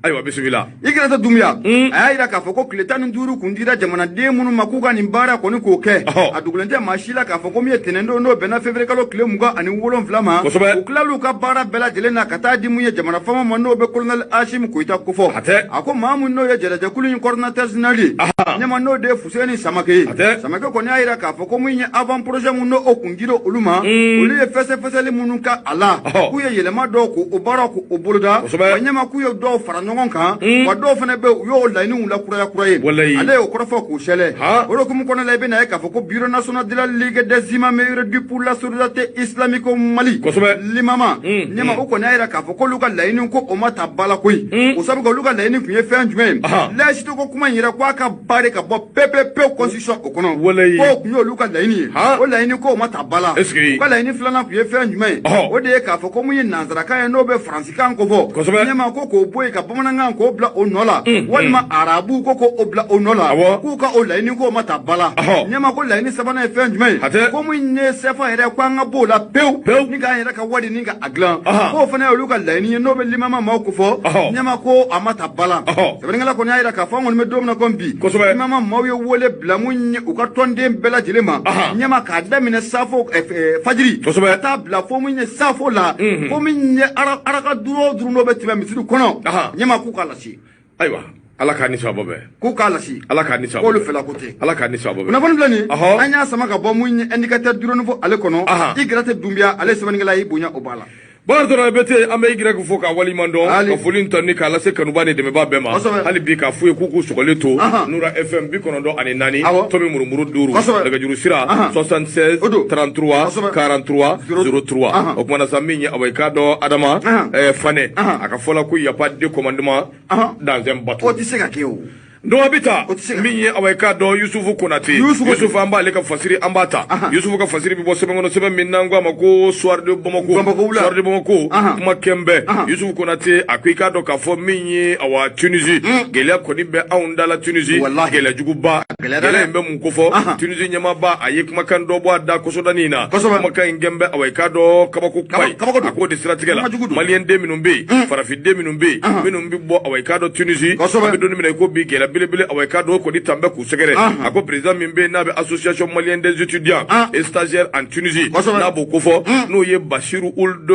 Ayiwa, bisimila. Igirata Dunbiya a y'a jira k'a fɔ ko tile 15 kun dira jamanaden minnu ma k'u ka nin baara kɔni k'o kɛ, a dogolen tɛ maa si la k'a fɔ ko min ye tɛnɛndon n'o bɛnna février kalo tile 27 ma, u tilal'u ka baara bɛɛ lajɛlen na ka taa di mun ye jamana faama ma, n'o bɛ colonel Asimi Goyita kofɔ. A ko maa mun n'o ye jɛrɛjɛkulu in coordonnateur général ye, ɲɛma, n'o de ye Fuseni Samake ye. Samake kɔni y'a jira k'a fɔ ko min ye avant projet mun n'o kun dira olu ma, olu ye fɛsɛfɛsɛli minnu kɛ a la, k'u ye yɛlɛma dɔw k'o baara k'o boloda, wa ɲɛma, k'u ye dɔ dɔw fara ɲɔgɔn kan, wa dɔw fana bɛ u y'o laɲiniw lakuraya kura ye. Ale y'o kɔrɔfɔ k'u sɛlɛ. O hukumu kɔnɔna la, i bɛna ye k'a fɔ ko Bureau national de la Ligue des imams érudits pour la solidarité islamique au Mali, limama ɲɛma, o kɔni y'a jira k'a fɔ k'olu ka laɲini ko o ma ta ba la koyi. O sabu olu ka laɲini tun ye fɛn jumɛn ye? Laïcité ko kuma in yɛrɛ, k'a ka ba de ka bɔ pewu constitution o kɔnɔ. K'o tun ye olu ka laɲini ye, o laɲini ko o ma ta ba la. U ka laɲini filanan tun ye fɛn jumɛn ye? O de ye k'a fɔ ko mun ye nanzarakan ye, n'o bɛ faransikan ko fɔ, ɲɛma ko k'o bɔ yen ka bamanankan k'o bila o nɔ la, walima arabu ko k'o bila o nɔ la, k'u ka o laɲini ko o ma ta ba la. Ɲɛma ko laɲini sabanan ye fɛn jumɛn ye? Ko mun ye CFA yɛrɛ, ko an ka b'o la pewu ni k'an yɛrɛ ka wari ni ka a dilan, k'o fana ye olu ka laɲini ye, n'o bɛ limama maaw ko fɔ. Ɲɛma ko a ma ta ba la. Sɛbɛnnikɛla kɔni y'a jira k'a fɔ an kɔni bɛ don min na komi bi, limama maaw ye wele bila mun ye u ka tɔnden bɛɛ lajɛlen ma, ɲɛma k'a daminɛ safo fajiri ka taa bila fo mun ye safo la, fo min ye araka duuru o duuru n'o bɛ tɛmɛ misiri kɔnɔ, ɲɛma k'u k'a lase. Ayiwa, Ala k'a ni sababa bɛn. K'u k'a lase. Ala k'a ni sababa. K'olu fɛla ko tɛ. Ala k'a ni sababa bɛn. Kunnafoni filɛ nin, an y'a sama ka bɔ mun ye Indicateur du Renouveau ale kɔnɔ. I Dunbiya ale sɛbɛnnikɛla y'i bonya o b'a la. Bakari Togola BT, an bɛ Y fo k'a waleɲuman dɔn, ka foli tanu k'a lase kanuba ni dɛmɛbaa bɛɛ ma. Hali bi k'a f'u ye k'u k'u sɔgɔlen to Nura FM 94 tomi murumuru 5, nɛgɛjuru sira 76 33 43 03. O kumana sa, min ye awa i k'a dɔn Adama Fanɛ, a ka fɔ la ko y a pas de commandement dans un bateau. O tɛ se ka kɛ o. Dɔgɔ bɛ taa min ye awa i k'a dɔn Yusufu Konate, Yusufu, an b'ale ka fasiri, an b'a ta. Yusufu ka fasiri bɛ bɔ sɛbɛn kɔnɔ, sɛbɛn min n'an ko a ma ko Soir de Bamako. Soir de Bamako kuma kɛn bɛɛ. Yusufu Konate a ko i k'a dɔn k'a fɔ min ye awa Tunisie, gɛlɛya kɔni bɛ anw da la Tunisie, gɛlɛya juguba. Gɛlɛya in bɛ mun kofɔ? Tunisie ɲɛmaaba a ye kumakan dɔ bɔ a da kɔsɔdanin in na. Kumakan in kɛn bɛ awa i k'a dɔn kabako kuma ye. A k'o de siratigɛ la, maliyɛn den minnu bɛ yen, farafin den minnu bɛ yen, minnu bɛ bɔ awa i k'a dɔn Tunisie, an bɛ don min na i ko bi, gɛlɛya belebele awa i k'a dɔn o kɔni tan bɛ k'u sɛgɛrɛ. A ko président min bɛ yen n'a bɛ Association malienne des étudiants et stagiaires en Tunisie, n'a b'o kofɔ, n'o ye Basiru Ould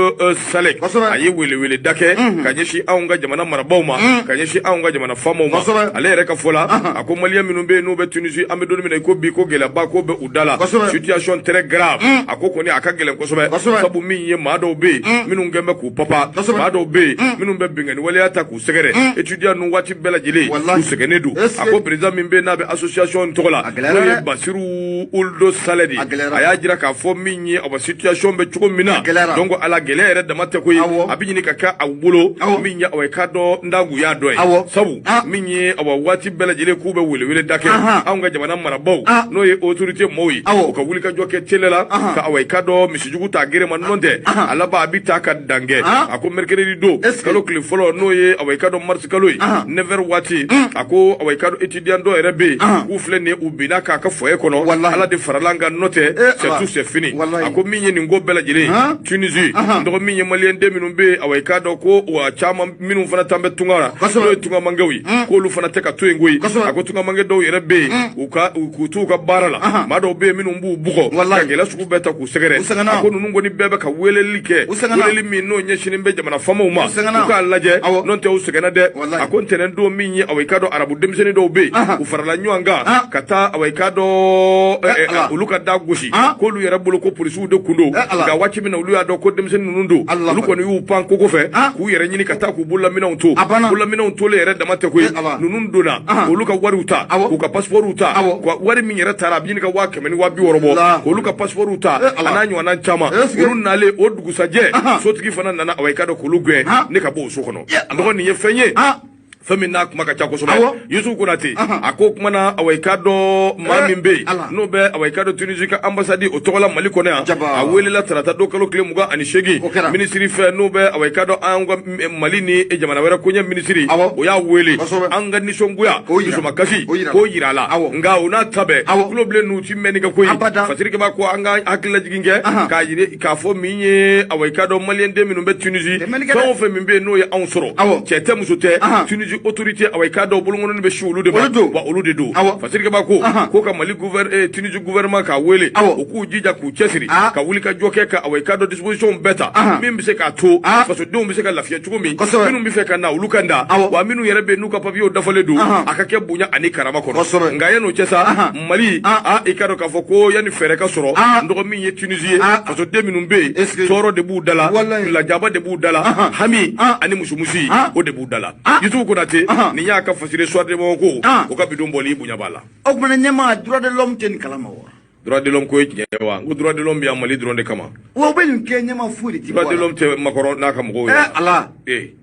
Salek, a ye weleweleda kɛ ka ɲɛsin anw ka jamana marabaaw ma, ka ɲɛsin anw ka jamana faamaw ma. Ale yɛrɛ ka fɔ la, a ko maliyɛn minnu bɛ yen n'u bɛ Tunisie, an bɛ don min na i ko bi, ko gɛlɛyaba ko bɛ u da la, situation très grave. A ko kɔni a ka gɛlɛn kosɛbɛ, sabu min ye maa dɔw bɛ yen minnu kɛn bɛ k'u papa, maa dɔw bɛ yen minnu bɛ binkanni waleya ta k'u sɛgɛrɛ, étudiant ninnu waati bɛɛ lajɛlen u sɛgɛnnen don. A ko président min bɛ yen n'a bɛ association tɔgɔ la, n'o ye Basiru Ould Saleh de, a y'a jira k'a fɔ min ye awa situation bɛ cogo min na, donc ala gɛlɛya yɛrɛ dama tɛ koyi, a bɛ ɲini ka kɛ a bolo min ye awa i k'a dɔn n daguya dɔ ye, sabu min ye awa waati bɛɛ lajɛlen k'u bɛ welewele da kɛ anw ka jamana marabaaw, n'o ye autorité mɔɔw ye, u ka wulikajɔ kɛ teliya la ka awa i k'a dɔn misijugu ta gere ma, nɔ tɛ a laban a bɛ taa ka dan kɛ. A ko mercredi don, kalo tile fɔlɔ, n'o ye awa i k'a dɔn mars kalo ye, 9 heures waati, a ko awa i k'a dɔn étudiant dɔw yɛrɛ bɛ yen k'u filɛ nin ye, u binna k'a ka foyer kɔnɔ, Ala de farala an kan, nɔ tɛ c'est tout, c'est fini. A ko min ye nin ko bɛɛ lajɛlen Tunisie, dɔgɔ min ye maliyɛn den minnu bɛ yen, awa i k'a dɔn ko wa caman minnu fana tan bɛ tunga la, n'o ye tungamangew ye, k'olu fana tɛ ka to yen koyi. A ko tungamange dɔw yɛrɛ bɛ yen, u ka k'u t'u ka baara la, maa dɔw bɛ yen minnu b'u bugɔ ka gɛlɛya sugu bɛɛ ta k'u sɛgɛrɛ. A ko ninnu kɔni bɛɛ bɛ ka weleli kɛ, weleli min n'o ɲɛsinnen bɛ jamana faamaw ma, u k'a lajɛ, n'o tɛ u sɛgɛnna dɛ. A ko ntɛnɛn don, min ye awa i k'a dɔn arabu denmisɛnnin dɔw bɛ yen, u farala ɲɔgɔn kan ka taa awa i k'a dɔn olu ka da gosi, k'olu yɛrɛ bolo ko polisiw de kun don. Nka waati min na olu y'a dɔn ko denmisɛnnin ninnu don, olu kɔni y'u pan kogo fɛ k'u yɛrɛ ɲini ka taa k'u bololaminɛnw to. Bololaminɛnw tolen yɛrɛ dama tɛ koyi, ninnu donna olu ka wariw ta, k'u ka pasiportw ta. Wari min yɛrɛ taara, a bɛ ɲini ka 100,000 ni 60,000 bɔ, k'olu ka pasiportw ta, a n'a ɲɔgɔnna caman. Olu nalen o dugusajɛ, sotigi fana nana awa i k'a dɔn k'olu gɛn ne ka bɔ o so kɔnɔ. Dɔgɔ, nin ye fɛn ye, fɛn min n'a kuma ka ca kosɛbɛ. Yusufu Konate a ko kuma na, awa i k'a dɔn maa min bɛ yen n'o bɛ awa i k'a dɔn Tunisie ka ambassade o tɔgɔ la Mali kɔnɔ yan, a welela tarata don kalo tile 28 minisiri fɛ, n'o bɛ awa i k'a dɔn an ka Mali ni jamana wɛrɛ koɲɛ minisiri, o y'a wele an ka nisɔngoya dusumakasi k'o yira a la. Nka o n'a ta bɛɛ, tulo bilen n'u ti mɛnni kɛ koyi. Fasirikɛba ko an ka hakililajigin kɛ k'a yira k'a fɔ min ye awa i k'a dɔn maliyɛn den minnu bɛ Tunisie, fɛn o fɛn min bɛ yen n'o ye anw sɔrɔ, cɛ tɛ muso tɛ, Tunisie Tunisie autorité, awa i k'a dɔn bolokɔnɔni bɛ si olu de ma. Olu don. Wa olu de don. Fasirikɛba ko ko ka Mali Tunisie gouvernement k'a wele, u k'u jija k'u cɛsiri ka wuli ka jɔ kɛ, ka awa i k'a dɔn disposition bɛɛ ta min bɛ se k'a to fasodenw bɛ se ka lafiya cogo min, minnu bɛ fɛ ka na, olu ka na, wa minnu yɛrɛ bɛ yen n'u ka papiyew dafalen don, a ka kɛ bonya ani karama kɔnɔ. Nka yan'o cɛ sa, Mali, i k'a dɔn k'a fɔ ko yanni fɛɛrɛ ka sɔrɔ, n dɔgɔ min ye Tunisie ye, fasoden minnu bɛ yen, tɔɔrɔ de b'u da la, lajaba de b'u da la, hami ani musumusi, o de b'u da la. Yusufu Konate, nin y'a ka fasiri Soir de Bamako, o ka bidon bɔli bonya b'a la. O tuma na, ɲɛmaa, droit de l'homme tɛ nin kalama wa? Droit de l'homme ko ye tiɲɛ ye wa? N ko droit de l'homme bɛ yan Mali dɔrɔn de kama. Wa u bɛ nin kɛ, ɲɛmaa, foyi de ti bɔ a Droit de la. l'homme tɛ Macron n'a ka mɔgɔw ye. Ala. Ee.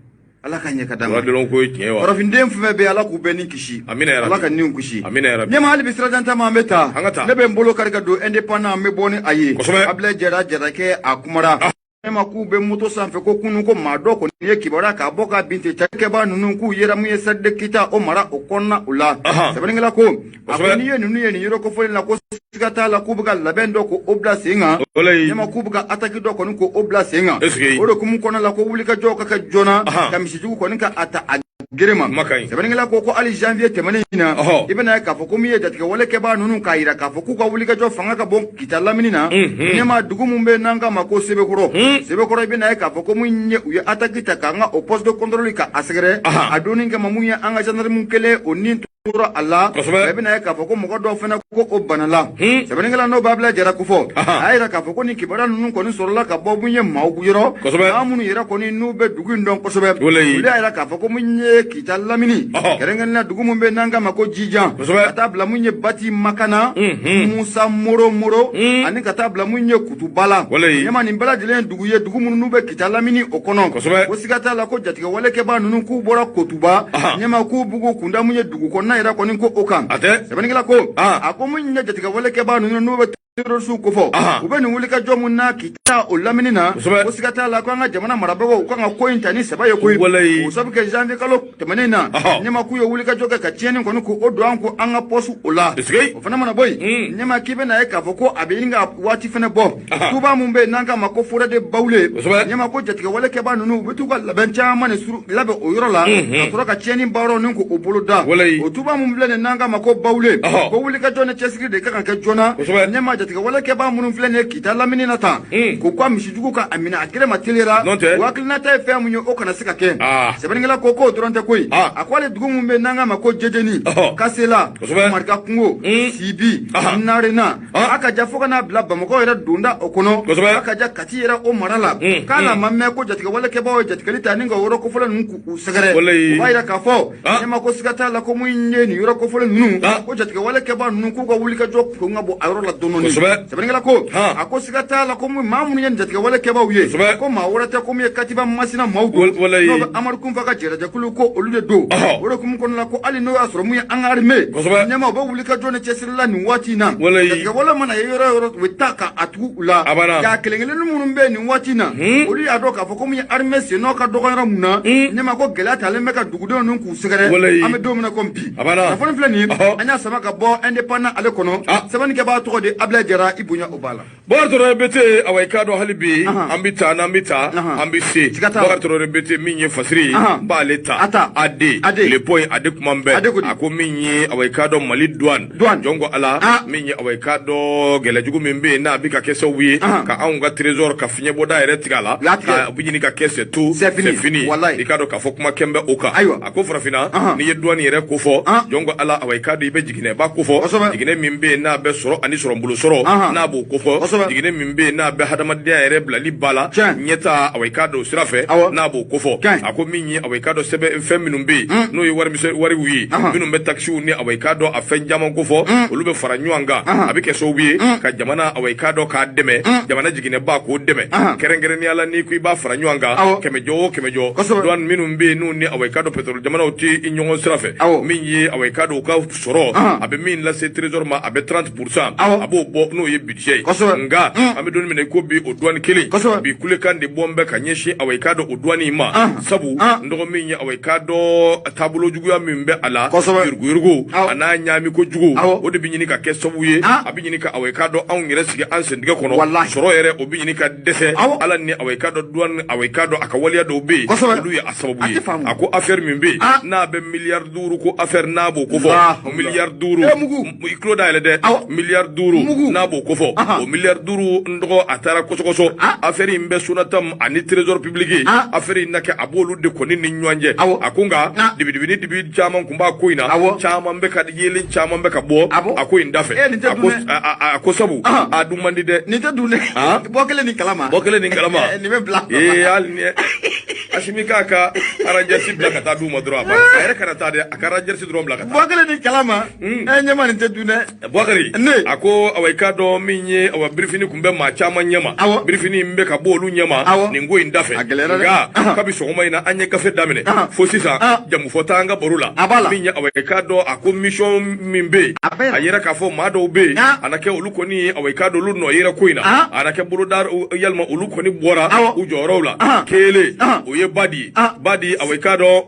Ala ka ɲɛ ka d'a ma. Droit de l'homme ko ye tiɲɛ ye wa? Farafinden fɛn fɛn bɛ yen, Ala k'u bɛɛ ni kisi. Amina ya Rabbi. Ala ka niw kisi. Amina ya Rabbi. Ɲɛmaa, hali bi sirajan taama, an bɛ taa. An ka taa. Ne bɛ n bolo kari ka don Indépendant, an bɛ bɔ ni a ye. Abilaye Jara Jarakɛ, a kumara. Ɲɛma, k'u bɛ moto sanfɛ ko kunun ko maa dɔ kɔni ye kibaruya k'a bɔ k'a bin ten, cakɛbaa ninnu k'u yera mun ye Stade de Kita o mara o kɔnɔna o la. Sɛbɛnnikɛla ko a ko n'i ye ninnu ye nin yɔrɔ kofɔlen la, ko siga t'a la k'u bɛ ka labɛn dɔ k'o bila sen kan. Ɲɛma, k'u bɛ ka attaque dɔ kɔni k'o bila sen kan. O de hukumu kɔnɔna la, ko wulikajɔw ka kɛ joona ka misijugu kɔni ka a ta a gere ma. Sɛbɛnnikɛla ko ko hali janvier tɛmɛnen in na, i bɛna ye k'a fɔ ko min ye jatigɛwale kɛbaa ninnu k'a yira k'a fɔ k'u ka wulikajɔ fanga ka bon Kita lamini na. Ɲɛma, dugu min bɛ n'an k'a ma ko Sebekɔrɔ, Sebekɔrɔ, i bɛna ye k'a fɔ ko min ye u ye attaque ta k'an ka o poste de contrôle ka a sɛgɛrɛ a donni kama, mun ye an ka gendarme kelen o ni tora a la. I bɛna ye k'a fɔ ko mɔgɔ dɔw fana ko o bana la. Sɛbɛnnikɛla n'o b'a bila Jara kofɔ, a y'a yira k'a fɔ ko nin kibaruya ninnu kɔni sɔrɔla ka bɔ mun ye maaw yɔrɔ, maa minnu yɛrɛ kɔni n'u bɛ dugu in dɔn kosɛbɛ. Olu y'a yira k'a fɔ ko mun ye Kita lamini, kɛrɛnkɛrɛnnenya dugu min bɛ n'an k'a ma ko Jijan, ka taa bila mun ye Bati Makana, Musa Moro Moro, ani ka taa bila mun ye Kutubala. Ɲɛma, nin bɛɛ lajɛlen ye dugu ye, dugu minnu n'u bɛ Kita lamini o kɔnɔ. Ko siga t'a la ko jatigɛwale kɛbaa ninnu k'u bɔra Kotuba. Ɲɛma, k'u bugu kunda mun ye dugu kɔnɔna yɛrɛ kɔni ko o kan. Sɛbɛnnikɛla ko a ko mun ye jatigɛwale kɛbaa ninnu n'u bɛ terrorisiw kofɔ, u bɛ nin wulikajɔ mun na Kita o lamini na, ko siga t'a la ko an ka jamana marabagaw u kan ka ko in ta ni sɛbɛ ye koyi. O sabu kɛ janvier kalo tɛmɛnen na, ɲɛma, k'u ye wulikajɔ kɛ ka tiɲɛni kɔni ko o don an ko an ka poste o la. O fana mana bɔ yen, ɲɛma, k'i bɛna ye k'a fɔ ko a bɛ ɲini ka waati fana bɔ, tuba mun bɛ yen n'an k'a ma ko forêt de Bawule. Ɲɛma, ko jatigɛwale kɛbaa ninnu u bɛ t'u ka labɛn caman de suru labɛn o yɔrɔ la ka sɔrɔ ka tiɲɛni baaraw ni k'o bolo da. O tuba mun filɛ nin n'an k'a ma ko Bawule, ko wulikajɔ ni cɛsiri de ka kan kɛ joona. Ɲɛma, jatigɛwale kɛbaa minnu filɛ nin ye Kita lamini na tan, k'u ka misijugu ka a minɛ a gere ma teliyara, u hakilinata ye fɛn mun ye, o kana se ka kɛ. Sɛbɛnnikɛla ko k'o dɔrɔn tɛ koyi, a ko ale dugu mun bɛ n'an k'a ma ko Jejeni, Kasela, Marika kungo, Sibi, Narena, a ka ja fo ka n'a bila Bamakɔ yɛrɛ donda o kɔnɔ, a ka ja Kati yɛrɛ o mara la, k'a la ma mɛn ko jatigɛwale kɛbaaw ye jatigɛli ta ni ka yɔrɔ kofɔlen ninnu k'u sɛgɛrɛ. O b'a yira k'a fɔ, ɲɛma, ko siga t'a la ko mun ye nin yɔrɔ kofɔlen ninnu, ko jatigɛwale kɛbaa ninnu k'u ka wulikajɔ kun ka bon a yɔrɔ la dɔɔni. Sɛbɛnnikɛla ko a ko siga t'a la ko maa minnu ye nin jatigɛwale kɛbaaw ye, ko maa wɛrɛ tɛ, ko min ye Katiba Masina maaw don, n'o bɛ Amadu Kunfa ka jɛrɛjɛkulu, ko olu de don. O de hukumu kɔnɔna la, ko hali n'o y'a sɔrɔ mun ye an ka armée, ɲɛma, u bɛ wulikajɔ ni cɛsiri la nin waati in na, jatigɛwale mana ye yɔrɔ o yɔrɔ, u bɛ taa ka a tugu u la. Nka kelen kelen minnu bɛ nin waati in na, olu y'a dɔn k'a fɔ ko mun ye armée sennɔ ka dɔgɔ yɔrɔ mun na. Ɲɛma, ko gɛlɛya talen bɛ ka dugudenw ninnu k'u sɛgɛrɛ, an bɛ don min na komi bi. Kunnafoni filɛ nin ye, an y'a sama ka bɔ Indépendant ale kɔnɔ. Sɛbɛnnikɛbaa tɔgɔ de Abilaye Jara, i bonya o b'a la. Bakari Traoré BT, awa i k'a dɔn hali bi an bɛ taa, n'an bɛ taa, an bɛ se. Bakari Traoré BT min ye fasiri ye, n b'ale ta AD le point AD kuma bɛɛ. A ko min ye, awa i k'a dɔn Mali douane, jɔn ko Ala, min ye, awa i k'a dɔn gɛlɛjugu min bɛ yen n'a bɛ ka kɛ sababu ye ka anw ka trésor ka fiɲɛbɔda yɛrɛ tigɛ a la, a bɛ ɲini ka kɛ c'est tout, c'est fini. I k'a dɔn k'a fɔ kuma kɛn bɛ o kan. A ko farafinna, n'i ye douane yɛrɛ ko fɔ, jɔn ko Ala, awa i k'a dɔn i bɛ jiginɛba ko fɔ, jiginɛ min bɛ yen n'a bɛ sɔrɔ ani sɔrɔbolo sɔrɔ n'a b'o ko fɔ, jiginɛ min bɛ yen n'a bɛ hadamadenya yɛrɛ bilali ba la ɲɛta, awa i k'a dɔn o sira fɛ n'a b'o ko fɔ. A ko min ye, awa i k'a dɔn sɛbɛn fɛn minnu bɛ yen n'o ye wariw ye, minnu bɛ takisiw ni, awa i k'a dɔn a fɛn caman ko fɔ, olu bɛ fara ɲɔgɔn kan, a bɛ kɛ sababu ye ka jamana, awa i k'a dɔn k'a dɛmɛ, jamana jiginɛba k'o dɛmɛ, kɛrɛnkɛrɛnnenya la n'i ko i b'a fara ɲɔgɔn kan, kɛmɛ jɔ o kɛmɛ jɔ, douane minnu bɛ yen n'u ni, awa i k'a dɔn pétrole jamanaw tɛ ɲɔgɔn sira fɛ, min ye, awa i k'a dɔn u ka sɔrɔ a bɛ min lase trésor ma, a bɛ 30%, a b'o bɔ n'o ye budget ye. Nka an bɛ don min na i ko bi, o douane kelen bi, kulekan de bɔ bɛ ka ɲɛsin, awa, i k'a dɔn o douane in ma, sabu n dɔgɔ min ye, awa, i k'a dɔn taabolo juguya min bɛ a la, yuruguyurugu a n'a ɲaami kojugu, o de bɛ ɲini ka kɛ sababu ye a bɛ ɲini ka, awa, i k'a dɔn anw yɛrɛ sigi an sentigɛ kɔnɔ. Sɔrɔ yɛrɛ, o bɛ ɲini ka dɛsɛ. Ala ni, awa, i k'a dɔn douane, awa, i k'a dɔn a ka waleya dɔw bɛ yen, olu ye a sababu ye. A ko affaire min bɛ yen n'a bɛ miliyari 5 ko affaire, n'a b'o kofɔ, miliyari 5, i tulo dayɛlɛ dɛ, miliyari 5, n'a b'o kofɔ, o miliyari 5, n dɔgɔ, a taara kɔsɔkɔsɔ. Affaire in bɛ Sonatam ani Trésor public, affaire in na kɛ a b'olu de kɔni ni ɲɔgɔn cɛ. A ko nka dibidibini dibi caman tun b'a ko in na, caman bɛ ka yelen, caman bɛ ka bɔ a ko in da fɛ. A ko sabu a dun man di dɛ. Nin tɛ dun dɛ. Bɔ kelen ni kalama. Bɔ kelen ni kalama. Nin bɛ bila. Ee, hali ni Asimi k'a ka Rangers bila ka taa d'u ma dɔrɔn, a banna. A yɛrɛ kana taa dɛ, a ka Rangers dɔrɔn bila ka taa. Bɔ kelen ni kalama. Ɛ, ɲɛma, nin tɛ dun dɛ. Bukari, a ko, awa, i k'a dɔn min ye, awa, birifini tun bɛ maa caman ɲɛma, birifini in bɛ ka bɔ olu ɲɛma nin ko in da fɛ. Nka kabi sɔgɔma in na an ye gafe daminɛ fo sisan, jamufɔ t'an ka baro la. Min ye, awa, i k'a dɔn a ko mission min bɛ yen, a yɛrɛ k'a fɔ maa dɔw bɛ yen, a na kɛ olu kɔni, awa, i k'a dɔn olu nɔ yɛrɛ ko in na, a na kɛ boloda yalima olu kɔni bɔra u jɔyɔrɔw la. Kelen, o ye Badi ye. Badi, awa, i k'a dɔn.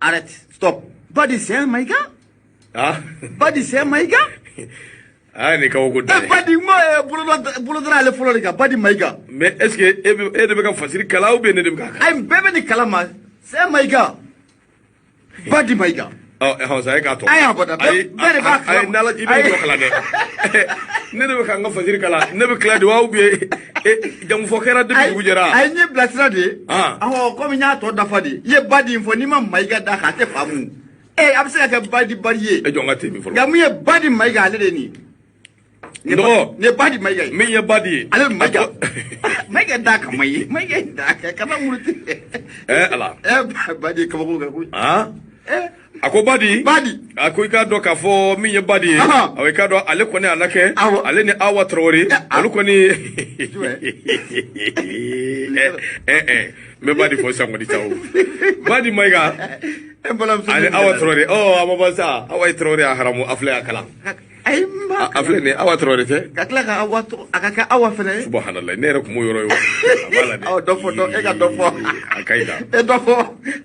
Arrête, stop. Badi, c'est un Maïga. Badi, c'est un Maïga. Ah, nin kabako da ye. Badi, n ko bolodara ale fɔlɔ de kan, Badi Maïga. Mais est ce que e de bɛ ka fasiri kalan ou bien ne de bɛ k'a kalan? Ayi, bɛɛ bɛ nin kalama. C'est un Maïga. Badi Maïga. Ɔ hɔn, sa e k'a tɔ. Ayi, a bɔda bɛɛ de b'a kalama. Ayi, n'ala, i bɛ jɔ kalan dɛ. Ne de bɛ ka n ka fasiri kalan, ne bɛ tila de wa, ou bien jamufɔ kɛra depuis dugu jɛra? Ayi, n ye bilasira de ye. Awɔ, komi n y'a tɔ dafa de, i ye Badi in fɔ, n'i ma Maïga da kan, a tɛ faamu. Ee, a bɛ se ka kɛ Badi Badi ye. E jɔ, n ka te min fɔlɔ. Nka mun ye Badi Maïga, ale de ye nin ye. Nɔgɔ. Nin ye Badi Maïga ye. Min ye Badi ye. Ale bɛ Maïga. Maïga d'a kama ye. Maïga d'a kan kana muruti. Ɛ Ala. Ɛ, Badi ye kabako kɛ koyi. A ko Badi. Badi. A ko i k'a dɔn k'a fɔ min ye Badi ye. Awɔ, i k'a dɔn ale kɔni a na kɛ. Ale ni Awa Traoré. Olu kɔni. Ɛ ɛ, n bɛ Badi fɔ sisan kɔni sa o. Badi Maïga. Ani Awa Traoré. Ɔ, a ma ban sa. Awa Traoré a haramu, a filɛ a kalan. Ayi, n b'a. A filɛ nin ye, Awa Traoré tɛ. Ka tila ka Awa tɔgɔ, a ka kɛ Awa fɛnɛ ye. Subhanallah, ne yɛrɛ kun b'o yɔrɔ ye o. A b'a la dɛ. Awɔ, dɔ fɔ, dɔ e ka dɔ fɔ. A ka ɲi ta. E dɔ fɔ,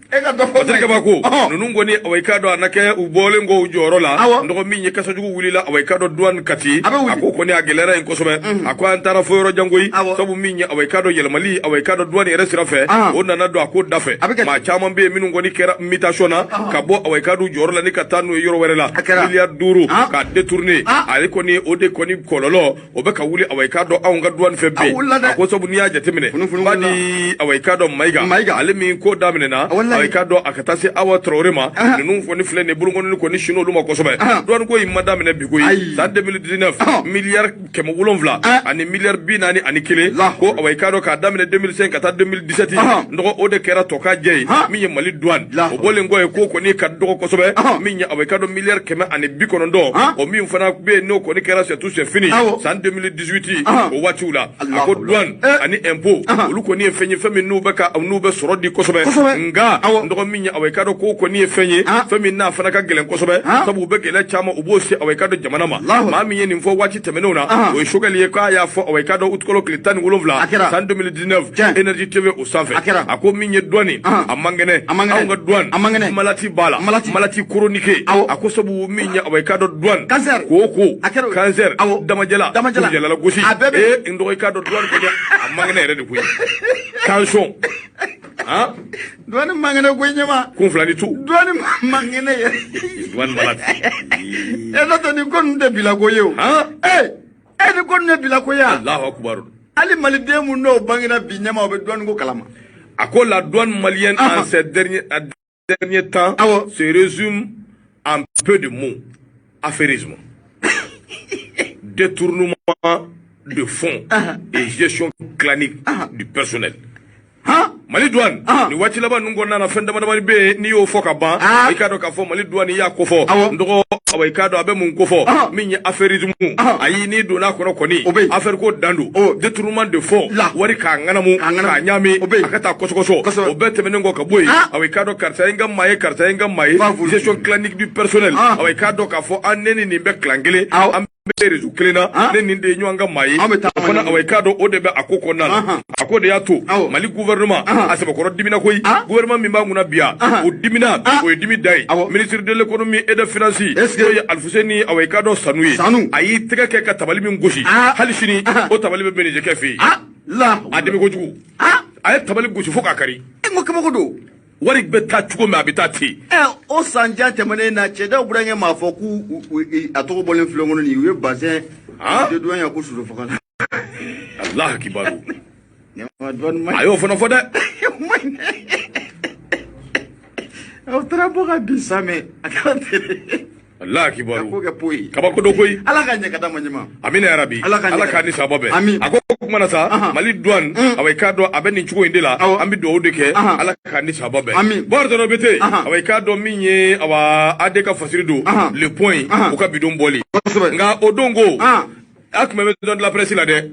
e ka dɔ fɔ. Patrik Kabako, ninnu kɔni, awa, i k'a dɔn a na kɛ u bɔlen kɔ u jɔyɔrɔ la. N dɔgɔ min ye, kasajugu wulila, awa, i k'a dɔn douane Kati. A ko kɔni a gɛlɛyara yen kosɛbɛ. A ko an taara fo yɔrɔ jan koyi. Sabu min ye, awa, i k'a dɔn yɛlɛmali, awa, i k'a dɔn douane yɛrɛ sira fɛ, o nana don a ko da fɛ. Maa caman bɛ yen minnu kɔni kɛra mutation na ka bɔ, awa, i k'a dɔn jɔyɔrɔ la ni ka taa n'u ye yɔrɔ wɛrɛ la. Miliyari 5 k'a détourner. Ale kɔni, o de kɔni kɔlɔlɔ o bɛ ka wuli, awa, i k'a dɔn anw ka douane fɛ bi. A ko sabu n'i y'a jateminɛ, Badi, awa, i k'a dɔn Mayiga, ale min ko daminɛna, awa, i k'a dɔn a ka taa se Awa Traoré ma, ninnu kɔni filɛ nin ye, bolokɔni kɔni sinna olu ma kosɛbɛ. Douane ko in ma daminɛ bi koyi. San 2019, miliyari 700 ani miliyari 41 ko, awa, i k'a dɔn k'a daminɛ 2005 ka taa 2017, n dɔgɔ, o de kɛra tɔ ka jɛ ye. Min ye Mali douane, o bɔlen kɔ ye, ko kɔni ka dɔgɔ kosɛbɛ. Min ye, awa, i k'a dɔn miliyari 190, o min fana bɛ yen, n'o kɔni kɛra c'est tout, c'est fini san 2018, o waatiw la. A ko douane ani impôt, olu kɔni ye fɛn ye, fɛn min n'u bɛ ka n'u bɛ sɔrɔ di kosɛbɛ. Nka n dɔgɔ min ye, awa, i k'a dɔn ko kɔni ye fɛn ye, fɛn min n'a fana ka gɛlɛn kosɛbɛ, sabu u bɛ gɛlɛya caman u b'o se, awa, i k'a dɔn jamana ma. Maa min ye nin fɔ waati tɛmɛnenw na, o ye Choguel ye, k'a y'a fɔ, awa, i k'a dɔn utikalo tile 17 san 2019, Énergie TV o sanfɛ. A ko min ye douane, a man kɛnɛ, anw ka douane, maladie b'a la, maladie chronique. A ko sabu min ye, awa, i k'a dɔn douane, ko cancer, damajɛla, kurujɛlala gosi, ee, n dɔgɔ, i k'a dɔn douane kɔni a man kɛnɛ yɛrɛ de koyi, tension. Douane man kɛnɛ koyi, ɲɛma. Kun fila ni tu. Douane man kɛnɛ yɛrɛ. Douane malade. E n'o tɛ, nin ko ninnu tɛ bila ko ye o. Ee e, nin ko ninnu ye bila ko ye. Allahu akbar. Hali maliden mun n'o bangera bi, ɲɛma, o bɛ douane ko kalama. A ko la douane malienne en ces derniers temps se résume en peu de mots: affairisme, détournement de fonds et gestion clanique du personnel. Mali douane, nin waati laban ninnu kɔnɔna na, fɛn dama damani bɛ yen, n'i y'o fɔ ka ban, i k'a dɔn k'a fɔ Mali douane i y'a kofɔ. N dɔgɔ, awa, i k'a dɔn a bɛ mun kofɔ? Min ye affairisme, ayi, n'i donna a kɔnɔ kɔni, affaire ko dan don. Détournement de fonds, wari k'a ŋanamu k'a ɲaami a ka taa kɔsɔkɔsɔ, o bɛɛ tɛmɛnen kɔ ka bɔ yen, awa, i k'a dɔn karisa ye n ka maa ye, karisa ye n ka maa ye. Gestion clanique du personnel, awa, i k'a dɔn k'a fɔ an ne ni nin bɛ clan kelen an. bɛ réseau kelen na, ne nin de ye ɲɔgɔn ka maa ye. O fana, awa, i k'a dɔn o de bɛ a ko kɔnɔna na. A ko de y'a to Mali gouvernement a sɛbɛkɔrɔ dimina koyi. Gouvernement min b'an kunna bi yan, o dimina, o ye dimi da ye. Ministre de l'économie et des finances, n'o ye Alifuseni, awa, i k'a dɔn Sanu ye, a y'i tɛgɛ kɛ ka tabali min gosi, hali sini o tabali bɛ Benijɛkɛ fɛ yen. A dimi kojugu, a ye tabali gosi fo k'a kari. N ko kabako don. Wari bɛ taa cogo min, a bɛ taa ten. Ɛ, o san jan tɛmɛnen na, cɛdaw burankɛ m'a fɔ k'u a tɔgɔ bɔlen filɛ kɔnɔ nin, u ye bazɛn dédouane ko soso faga la. Alahu kibaru, a y'o fana fɔ dɛ. Aw taara bɔ ka bin sa mɛ a kɛra ten. Alahu kibaru. Ko kɛ poyi. Kabako dɔ koyi. Ala ka ɲɛ ka d'a ma ɲɛma. Amina yarabi. Ala ka Ala k'a ni sababa bɛn. Amin. A ko kuma na sa, Mali douane, awa, i k'a dɔn a bɛ nin cogo in de la. An bɛ dugawu de kɛ, Ala k'a ni sababa bɛn. Amin. Bɔrɔ tɔrɔ bɛ ten. Awa, i k'a dɔn min ye, awa, AD ka fasiri don, Le Point, u ka bidon bɔli. Nka o don ko a tun bɛ maison de la presse la dɛ.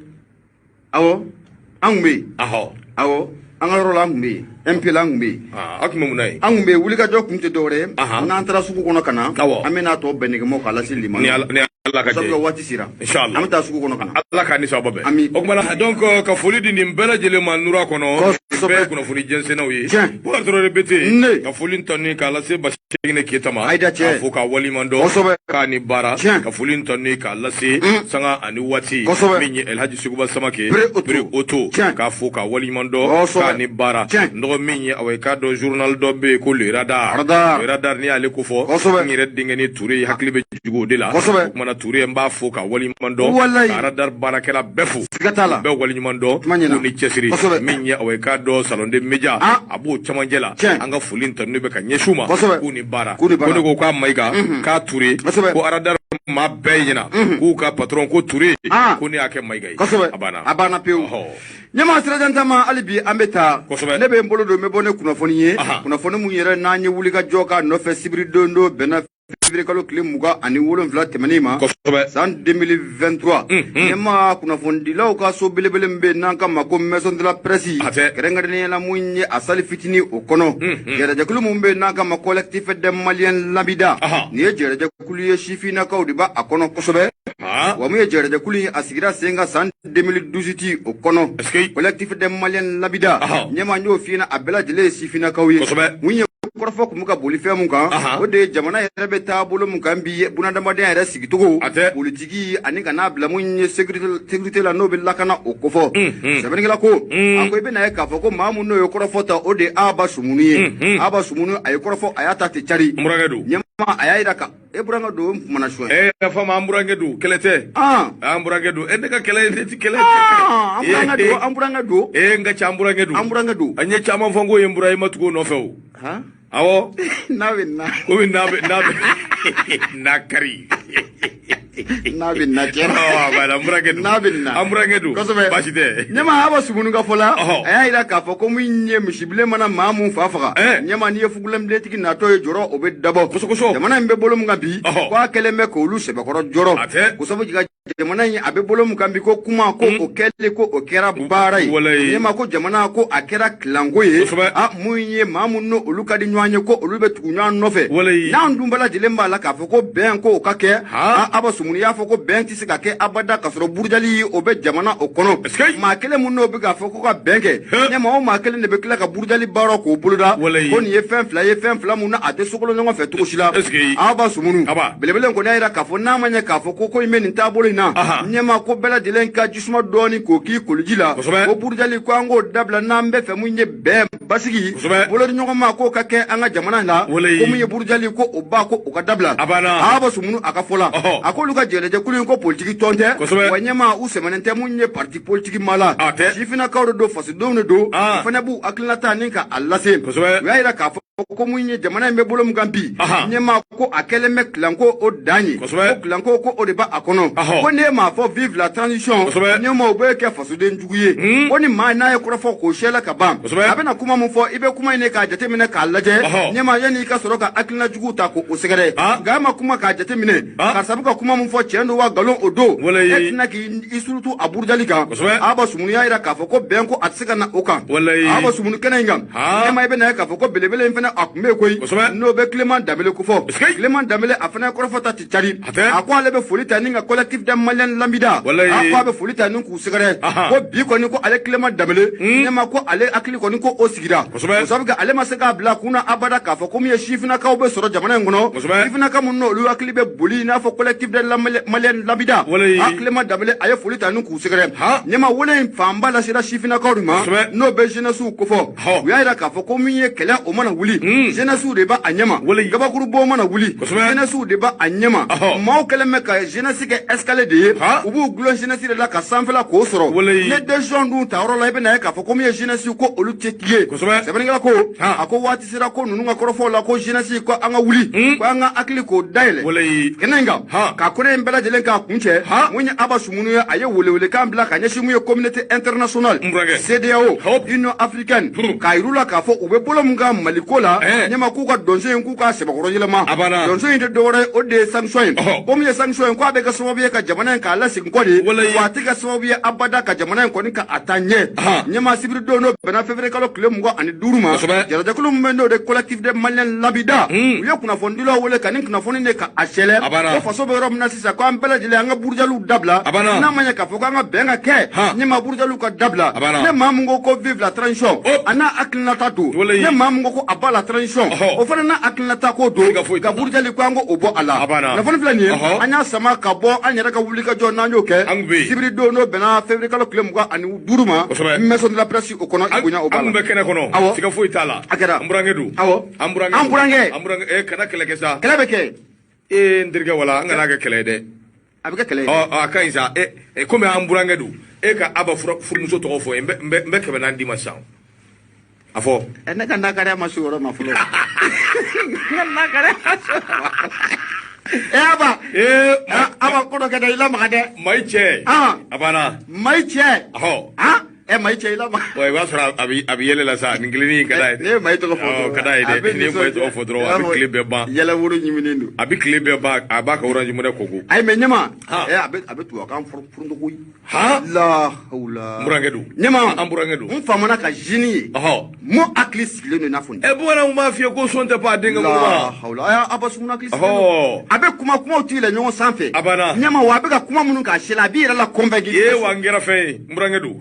Awɔ, an tun bɛ yen. Ahɔ. Awɔ, an ka yɔrɔ la, an tun bɛ yen, MP la, an tun bɛ yen. A tun bɛ mun na yen? An tun bɛ yen, wulikajɔ tun tɛ dɔwɛrɛ ye. N'an taara sugu kɔnɔ ka na, an bɛ n'a tɔ bɛɛ nɛgɛmɔ k'a lase limanaw. Ni Ala ka jɛ. Sabula waati sera. Inshallah. An bɛ taa sugu kɔnɔ ka na. Ala k'a ni sababa bɛn. Ami. O kuma na, donc ka foli di nin bɛɛ lajɛlen ma Nura kɔnɔ. Bɛɛ ye kunnafoni jɛnsɛnnaw ye. Bɔkari Tarawele BT. Ka foli tanu k'a lase Baseginɛ Keyita ma. Ayida cɛ. K'a fo k'a waleɲuman dɔn. K'a ni baara. Ka foli tanu k'a lase sanga ani waati. Min ye Elhaji Seguba Samake. Bere Oto. K'a fo k'a waleɲuman dɔn. K'a ni baara. Nɔgɔ min ye, awa, i k'a dɔn journal dɔ bɛ yen ko Le Radar. Le Radar, n'i y'ale ko fɔ. N yɛrɛ denkɛ Ture, hakili bɛ jigin o de la. O kuma na, Ture, n b'a fo k'a waleɲuman dɔn. Ka Radar baarakɛla bɛɛ fo. Bɛɛ waleɲuman dɔn. K'u ni cɛsiri. Min ye, awa, i k'a dɔn salon de média, a b'o cɛmancɛ la. An ka foli tanu bɛ ka ɲɛsin u ma. K'u ni baara. Ko ne ko k'a Mayiga, k'a Ture, ko Radar maa bɛɛ ɲɛna. K'u ka patron ko Ture, ko ne y'a kɛ Mayiga ye. A banna. A banna pewu. Ɲɛmaa sirajan taama, hali bi an bɛ taa. Ne bɛ n bolo don, n bɛ bɔ ne kunnafoni ye. Kunnafoni mun yɛrɛ n'an ye wulikajɔ k'a nɔfɛ sibiri don dɔ bɛnna février kalo tile 27 tɛmɛnen ma. San 2023. Ɲɛmaa, kunnafonidilaw ka so belebele min bɛ yen n'an k'a ma ko maison de la presse. Kɛrɛnkɛrɛnnenya la, mun ye a salle fitinin o kɔnɔ. Jɛrɛjɛkulu mun bɛ yen n'an k'a ma collectif des Maliens lambda. Nin ye jɛrɛjɛkulu ye, sifinnakaw de b'a kɔnɔ kosɛbɛ. Wa mun ye jɛrɛjɛkulu in, a sigira sen kan san 2012 o kɔnɔ. Collectif des Maliens lambda. Ɲɛmaa, n y'o f'i ɲɛna, a bɛɛ lajɛlen ye sifinnakaw ye. Mun ye kɔrɔfɔ kun bɛ ka boli fɛn mun kan, o de ye jamana yɛrɛ bɛ taabolo mun kan bi, bunadamadenya yɛrɛ sigicogo, politiki, ani ka n'a bila mun ye sécurité la, n'o bɛ lakana o kofɔ. Sɛbɛnnikɛla ko, a ko i bɛna ye k'a fɔ ko maa mun n'o ye kɔrɔfɔ ta, o de ye Aba Sumunu ye. Aba Sumunu, a ye kɔrɔfɔ, a y'a ta ten cari. N burankɛ don. Ɲɛmaa, a y'a jira ka e burankɛ don, n kumana suɲɛ. Ɛ fama, an burankɛ don, kɛlɛ tɛ. An burankɛ don. E ne ka kɛlɛ, ne ti kɛlɛ. An burankɛ don, an burankɛ don. E n ka ca, an burankɛ don. An burankɛ don. An ye caman fɔ n ko ye n buran, i ma tugu o nɔfɛ o. Awɔ. N'a bɛ na. Komi n'a bɛ n'a bɛ n'a kari. N'a bɛ na cɛ. Ɔ bala, an burankɛ don. N'a bɛ na. An burankɛ don. Kosɛbɛ. Baasi tɛ. Ɲɛmaa, Aba Sumunu ka fɔ la, a y'a jira k'a fɔ ko min ye misibilen mana maa mun fa faga. Ɲɛmaa, n'i ye fugulenbilentigi natɔ ye jɔrɔ, o bɛ dabɔ. Kosɛbɛ. Jamana in bɛ bolo min kan bi, ko a kɛlen bɛ k'olu sɛbɛkɔrɔ jɔrɔ. A tɛ. Ko sabu jamana in a bɛ bolo min kan bi, ko kuma ko o kɛlen, ko o kɛra baara ye. Ɲɛmaa, ko jamana ko a kɛra kilanko ye. A mun ye maa mun n'o olu ka di ɲɔgɔn ye, ko olu bɛ tugu ɲɔgɔn nɔfɛ. N'an dun bɛɛ lajɛlen b'a la k'a fɔ ko bɛn ko o ka kɛ. Aba Sumunu y'a fɔ ko bɛn tɛ se ka kɛ abada k'a sɔrɔ burujali o bɛ jamana o kɔnɔ. Maa kelen mun n'o bɛ k'a fɔ ko ka bɛn kɛ, ɲɛmaa, o maa kelen de bɛ tila ka burujali baara k'o boloda. Ko nin ye fɛn fila ye, fɛn fila mun na a tɛ sokolo ɲɔgɔn fɛ cogo si la. Aba Sumunu belebele kɔni y'a jira k'a fɔ n'a ma ɲɛ k'a fɔ ko in bɛ nin taabolo in na, ɲɛmaa, ko bɛɛ lajɛlen ka jisuma dɔɔni k'o k'i koliji la. Ko burujali ko an k'o dabila n'an bɛ fɛ mun ye bɛn basigi bolodi ɲɔgɔn ma k'o ka kɛ an ka jamana in la. Ko mun ye burujali ko o ba ko o ka dabila. Aba Sumunu a ka fɔ la, a k'olu ka jɛrɛjɛkulu in ko politiki tɔn tɛ. Wa ɲɛmaa, u sɛmɛnen tɛ mun ye parti politiki ma la. Sifinnakaw de don, fasodenw de don, u fana b'u hakilinata ni ka a lase. U y'a jira k'a fɔ ko mun ye jamana in bɛ bolo min kan bi, ɲɛmaa, ko a kɛlen bɛ kilanko o dan ye. Ko kilanko ko o de b'a kɔnɔ. Ko n'e m'a fɔ vive la transition, ɲɛmaa, o bɛ kɛ fasoden jugu ye. Ko ni maa n'a ye kɔrɔfɔ k'o siyɛla ka ban, a bɛna kuma mun fɔ, i bɛ kuma in k'a jateminɛ k'a lajɛ, ɲɛmaa, yanni i ka sɔrɔ ka hakilina jugu ta k'o sɛgɛrɛ. Nka e ma kuma k'a jateminɛ, karisa bɛ ka kuma mun fɔ, tiɲɛ don wa nkalon o don, e tɛna k'i surutu a burujali kan. Aba Sumunu y'a jira k'a fɔ ko bɛn ko a tɛ se ka na o kan. Aba Sumunu kɛnɛ in kan, ɲɛmaa, i bɛna ye k'a fɔ ko belebele in fana fana a tun bɛ yen koyi, n'o bɛ Clément Dembélé kofɔ. Clément Dembélé a fana ye kɔrɔfɔ ta ti cari, a ko ale bɛ foli ta ni ka Collectif des Maliens lambda, a ko a bɛ foli ta ni k'u sɛgɛrɛ, ko bi kɔni ko ale Clément Dembélé ɲɛma ko ale hakili kɔni ko o sigira, o sabu kɛ ale ma se k'a bila kun na abada k'a fɔ ko min ye sifinnakaw bɛ sɔrɔ jamana in kɔnɔ, sifinnaka minnu n'olu hakili bɛ boli i n'a fɔ Collectif des Maliens lambda. A Clément Dembélé a ye foli ta ni k'u sɛgɛrɛ. Ɲɛma wele in fanba lasera sifinnakaw de ma, n'o bɛ jeunesse kofɔ. U y'a yira k'a fɔ ko min ye kɛlɛ o mana wuli, jeunesse de b'a ɲɛma, gabakuru bɔ mana wuli, jeunesse de b'a ɲɛma. Maaw kɛlen bɛ ka jeunesse kɛ escalier de ye, u b'u gulon jeunesse de la ka sanfɛla k'o sɔrɔ. Ne décision dun ta yɔrɔ la, i bɛna ye k'a fɔ ko min ye jeunesse ko olu tɛ ye. Sɛbɛnnikɛla ko a ko waati sera ko ninnu ka kɔrɔfɔw la, ko jeunesse ko an ka wuli, ko an ka hakili k'o dayɛlɛ kɛnɛ in kan, ka kɔnɛ in bɛɛ lajɛlen k'a kun cɛ. Mun ye Aba Sumunu ye, a ye welewelekan bila ka ɲɛsin mun ye communauté internationale, CEDEAO, Union africaine, k'a yir'u la k'a fɔ u bɛ bolo mun kan Mali ko la, ɲɛma k'u ka donso in k'u ka sɛbɛkɔrɔ yɛlɛma. Donso in tɛ dɔwɛrɛ ye, o de ye sanction ye. Ko min ye sanction ye, k'a bɛ kɛ sababu ye ka jamana in k'a lasegin kɔ de, wa a tɛ kɛ sababu ye abada ka jamana in kɔni ka a taa ɲɛ. Ɲɛma sibiri don n'o bɛnna février kalo tile 25 ma, jalajɛkulu min bɛ n'o de Collectif des Maliens lambda, u ye kunnafonidilaw wele ka nin kunnafoni de ka a sɛlɛ, ko faso bɛ yɔrɔ min na sisan, ko an bɛɛ lajɛlen an ka burujaliw dabila, n'a ma ɲɛ k'a fɔ k'an ka bɛn ka kɛ, ɲɛma burujaliw ka dabila. Ne maa min ko ko vive la transition, a n'a hakilinata don. Ne maa min ko ko a ba la transition, o fana n'a hakilinata ko don, ka burujali ko an ko o bɔ a la. Kunnafoni filɛ nin ye, an y'a sama ka bɔ an yɛrɛ ka wulikajɔ n'an y'o kɛ sibiri don n'o bɛnna février kalo tile 25 ma, Maison de la presse o kɔnɔ, i bonya o b'a la. An bɛ kɛnɛ kɔnɔ, siga foyi t'a la. A kɛra. An burankɛ don. Awɔ. An burankɛ. An burankɛ. An burankɛ. Kana kɛlɛ kɛ sa. Kɛlɛ bɛ kɛ. N terikɛ, wala an kana kɛ kɛlɛ ye dɛ. A bɛ kɛ kɛlɛ ye. Ɔ, a ka ɲi sa. Komi an burankɛ don, e ka Aba furumuso tɔgɔ fɔ n bɛ 400 d'i ma sisan. A fɔ. Ne ka nakariya ma se o yɔrɔ ma fɔlɔ. Ne ka nakariya ma se o yɔrɔ ma. Aba. Aba ko dɔ kɛ dɛ, i lamaga dɛ. Mayi cɛ. A banna. Mayi cɛ. Ɔhɔ. Mayi cɛ i lamaga. Wa i b'a sɔrɔ a bɛ yɛlɛ la sa, nin kelennin in ka d'a ye dɛ. Ne ye Mayi tɔgɔ fɔ dɔrɔn. Ka d'a ye dɛ, n'i ye Mayi tɔgɔ fɔ dɔrɔn a bɛ tile bɛɛ ban. Yɛlɛworo ɲiminen don. A bɛ tile bɛɛ ban, a b'a ka Orange Money koko. Ayi mɛ ɲɛma. A bɛ tubabukan furunto koyi. La hawula. N burankɛ don. Ɲɛma. An burankɛ don. N famana ka jini ye. Ɔhɔ. Mun hakili sigilen don i n'a fɔ nin. Bamananw b'a f'i ye ko son tɛ pan a denkɛ bolo ma. La hawula. Aba Sumunu hakili sigilen don. A bɛ kuma kumaw t'i la ɲɔgɔn sanfɛ. A banna. Ɲɛma wa a bɛ ka kuma minnu k'a se la, a b'i yɛrɛ la convaincre. Ee wa n kɛra fɛn ye, n burankɛ don.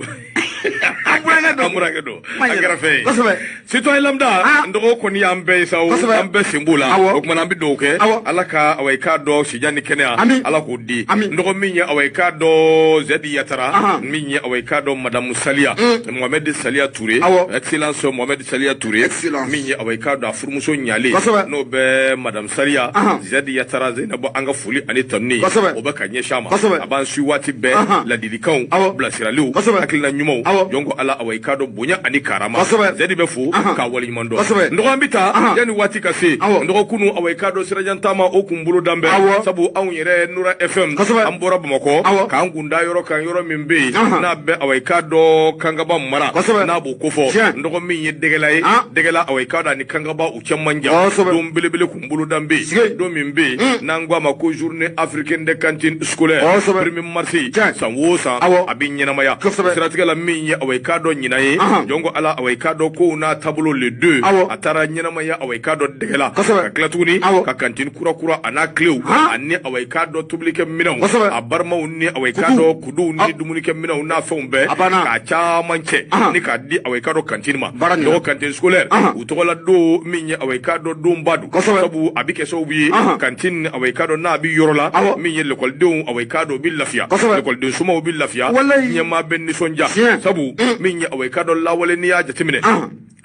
An burankɛ don. An burankɛ don. A kɛra fɛn ye. Kosɛbɛ. Citoyen lambda, n dɔgɔ kɔni y'an bɛɛ ye sa o, an bɛɛ sen b'o la. O kumana an bɛ dugawu kɛ. Ala ka awa i k'a dɔn sijan ni kɛnɛya. Ala k'o di. N dɔgɔ min ye awa i k'a dɔn Zedi Yatara, min ye awa i k'a dɔn Madame Saliya, Mohamed Saliya Touré, Excellence Mohamed Saliya Touré, min ye awa i k'a dɔn a furumuso ɲalen, n'o bɛ Madame Saliya, Zedi Yatara Zeyinabu, an ka foli ani tanuni o bɛ ka ɲɛsin a ma. A b'an su waati bɛɛ, ladilikanw, bilasiraliw, hakilina ɲumanw, jɔn ko Ala awa i k'a dɔn bonya ani karama. Zedi bɛ fo k'a waleɲuman dɔn. N dɔgɔ an bɛ taa yanni waati ka se. N dɔgɔ kunu awa i k'a dɔn sirajan taama o kun bolo dan bɛɛ, sabu anw yɛrɛ Nura FM an bɔra Bamakɔ k'an kun da yɔrɔ kan, yɔrɔ min bɛ yen n'a bɛ awa i k'a dɔn Kankaba mara, n'a b'o kofɔ. N dɔgɔ min ye Dɛgɛla ye, Dɛgɛla awa i k'a dɔn ani Kankaba u cɛ man jan. Don belebele kun bolo dan bɛ yen, don min bɛ yen n'an ko a ma ko journée africaine des cantines scolaires, 1er mars, san o san a bɛ ɲɛnamaya. Siratigɛ la min ye awa i k'a dɔn ɲinan ye, jɔn ko Ala awa i k'a dɔn kow n'a taabolo le 2 a taara ɲɛnamaya awa i k'a dɔn Dɛgɛla, ka tila tuguni ka cantine kura kura a n'a kilew ani awa i k'a dɔn tobilikɛ minɛnw, a barimaw ni awa i k'a dɔn kuduw ni dumunikɛ minɛnw n'a fɛnw bɛɛ k'a caman cɛ ni k'a di awa i k'a dɔn cantine ma. Dɔgɔ cantine scolaire u tɔgɔla don min ye awa i k'a dɔn donba don, sabu a bɛ kɛ sababu ye cantine awa i k'a dɔn n'a bɛ yɔrɔ la min ye lekɔlidenw awa i k'a dɔn u bɛ lafiya, lekɔliden somaw bɛ lafiya, ɲɛmaa bɛ nisɔndiya, sabu min ye awa i k'a dɔn lawale n'i y'a jateminɛ,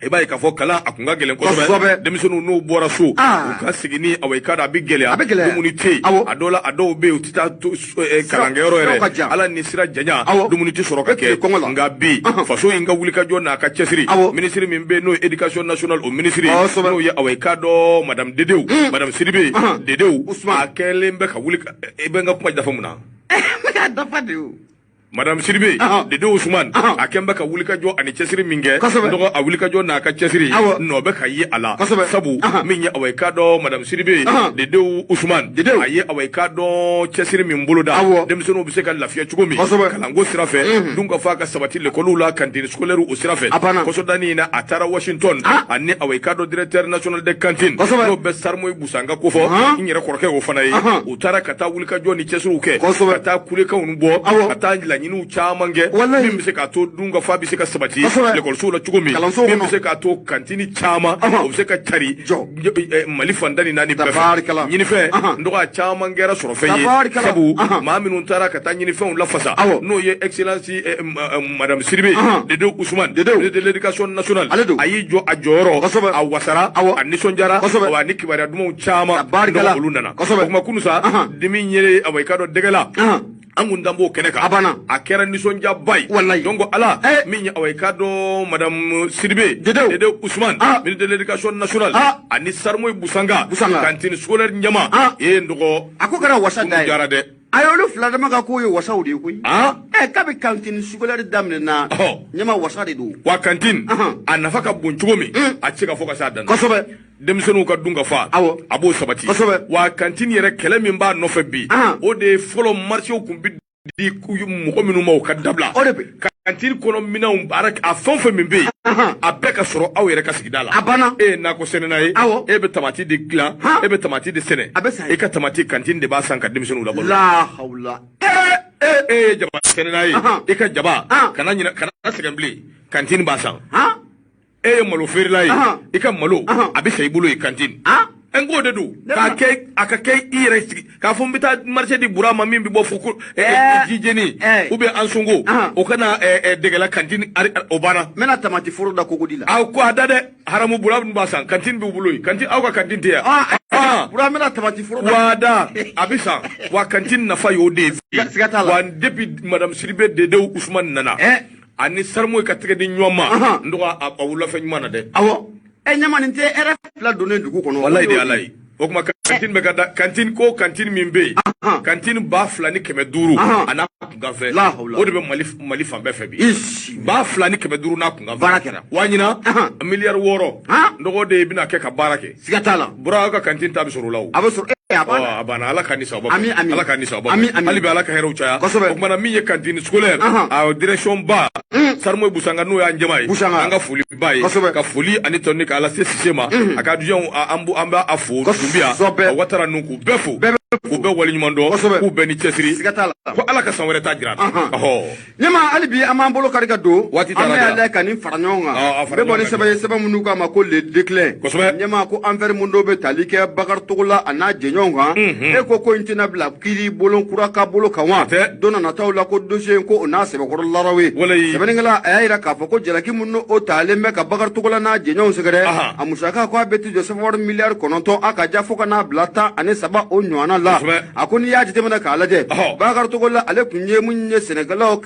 i b'a ye k'a fɔ kalan a kun ka gɛlɛn kosɛbɛ. Denmisɛnninw n'u bɔra so u ka segin ni awa i k'a dɔn a bɛ gɛlɛya, dumuni tɛ yen, a dɔw la a dɔw bɛ yen u tɛ taa kalankɛyɔrɔ yɛrɛ, Ala ni sira janya dumuni tɛ sɔrɔ ka kɛ. Nka bi faso in ka wulikajɔ n'a ka cɛsiri, minisiri min bɛ yen n'o ye éducation nationale o minisiri, n'o ye awa i k'a dɔn Madame Dedew, Madame Sidibe Dedew, a kɛlen bɛ ka wuli. I bɛ n ka kuma dafa mun na? N bɛ k'a dafa de o. Madame Sidibe Dede Ousmane a kɛn bɛ ka wulikajɔ ani cɛsiri min kɛ, dɔgɔ a wulikajɔ n'a ka cɛsiri nɔ bɛ ka ye a la, sabu min ye awa i k'a dɔn Madame Sidibe Dede Ousmane a ye awa i k'a dɔn cɛsiri min boloda, denmisɛnninw bɛ se ka lafiya cogo min kalanko sira fɛ, dun ka fɔ a ka sabati lekɔliw la, cantine scolaire o sira fɛ. Kɔsɔdani in na a taara Washington ani awa i k'a dɔn directeur national de cantine n'o bɛ Sarimoyi Busanga kofɔ, n yɛrɛ kɔrɔkɛ o fana ye, u taara ka taa wulikajɔ ni cɛsiriw kɛ, ka taa kulekanw bɔ, ka taa laɲiniw caman kɛ min bɛ se k'a to dun ka fa bɛ se ka sabati lekɔlisow la cogo min, min bɛ se k'a to kantini caman o bɛ se ka cari Mali fan 14 bɛɛ fɛ. Ɲinifɛn n dɔgɔ caman kɛra sɔrɔfɛn ye, sabu maa minnu taara ka taa ɲinifɛnw lafasa, n'o ye excellence Madame Sidibe Dede Ousmane, ministre de l'éducation nationale, a y'i jɔ a jɔyɔrɔ, a wasara, a nisɔndiyara, wa ni kibaruya dumanw caman olu nana. O tuma kunu sa dimi ye awa i k'a dɔn dɛgɛla an kun dan b'o kɛnɛ kan, a kɛra nisɔndiyaba ye. Donc ala min ye awa i k'a dɔn Madame Sidibe Dede Ousmane, ministre de l'éducation nationale, ani Sarimoyi Busanga, cantine scolaire ɲɛma e n dɔgɔ, a ko kɛra wasa da ye diyara dɛ. A y'olu fila dama ka ko ye wasaw de ye koyi. Kabi cantine scolaire daminɛna, ɲɛma wasa de don. Wa cantine a nafa ka bon cogo min, a tɛ se ka fɔ ka s'a dan na. Denmisɛnninw ka dun ka fa, a b'o sabati. Wa cantine yɛrɛ kɛlɛ min b'a nɔfɛ bi, o de ye fɔlɔ marché kun bi di mɔgɔ minnu ma, o ka dabila. O de bɛ cantine kɔnɔ minɛnw baara, a fɛn o fɛn min bɛ yen, a bɛɛ ka sɔrɔ aw yɛrɛ ka sigida la. A banna. E ye nakɔ sɛnɛna ye, e bɛ tamati de dilan, e bɛ tamati de sɛnɛ, a bɛ san, e ka tamati cantine de b'a san ka denmisɛnninw labalo. La hawla. E ye jaba sɛnɛna ye, i ka jaba kana ɲinɛ, kana sɛgɛn bilen, cantine b'a san. E ye malo feerela ye, i ka malo a bɛ san i bolo ye cantine. N k'o de don k'a kɛ a ka kɛ i yɛrɛ sigi k'a fɔ n bɛ taa marché di Bura ma min bɛ bɔ fo ko Jijeni ou bien Ansongo, o kana dɛgɛla cantine, o banna. N bɛna tamati foro da kogodi la. A ko a da dɛ, haramu Bura dun b'a san, cantine b'u bolo yen, cantine aw ka cantine tɛ yan. Bura n bɛna tamati foro da. Wa da a bɛ san, wa cantine nafa y'o de ye. Siga t'a la. Wa depuis Madame Sidibe Dede Ousmane nana ani Sarimoyi ka tɛgɛ di ɲɔgɔn ma, n dɔgɔ a wulafɛ ɲuman na dɛ. Awɔ. Ɲama nin tɛ hɛrɛ fila donnen dugu kɔnɔ. Walayi de ala ye. O tuma cantine bɛ ka da, cantine ko cantine min bɛ yen, cantine 2500 a n'a kunkanfɛn, o de bɛ Mali fan bɛɛ fɛ bi. 2500 n'a kunkanfɛn. Baara kɛra. Wa ɲinan miliyari 6 n dɔgɔ de bɛna kɛ ka baara kɛ. Siga t'a la. Bura aw ka cantine ta bɛ sɔrɔ o la o. A bɛ sɔrɔ. A banna. A banna, Ala ka ni sababa. Ami ami. Ala ka ni sababa. Ami ami. Hali bi Ala ka hɛrɛw caya. O kumana min ye cantine scolaire a direction ba, Sarimoyi Busanga n'o y'an jama ye. Busanga. An ka foli ba ye. Ka foli ani tɔni ka ala se Sise ma. A ka adjoint an b'a fo Dunbiya. A Watara ninnu k'u bɛɛ fo. K'u bɛɛ waleɲuman dɔn. K'u bɛɛ ni cɛsiri. Siga t'a la. Ko Ala ka san wɛrɛ ta jira an na. Ɲɛma hali bi an b'an bolo kari ka don. Waati taara. An bɛ yɛlɛ ka nin fara ɲɔgɔn kan. N bɛ bɔ ni sɛbɛn ye, sɛbɛn minnu k'a ma ko le déclin. Ɲɛma ko affaire mun dɔw bɛ tali kɛ Bakari Togola a n'a jɛɲɔgɔnw kan. E ko ko in tɛna bila kiiri bolon kura ka bolo kan wa? Don nataw la ko dossier in ko o n'a sɛbɛkɔrɔ laraw ye. Sɛbɛnnikɛla a y'a jira k'a fɔ ko jalaki minnu o talen bɛ ka Bakari Togola n'a jɛɲɔgɔnw sɛgɛrɛ. A musaka ko a bɛ t'i jɔ sɛbɛnwari miliyari 9 a ka ja fo ka n'a bila 13 o ɲɔgɔnna la. A ko n'i y'a jateminɛ k'a lajɛ, Bakari Togola ale tun ye mun ye sɛnɛkɛlaw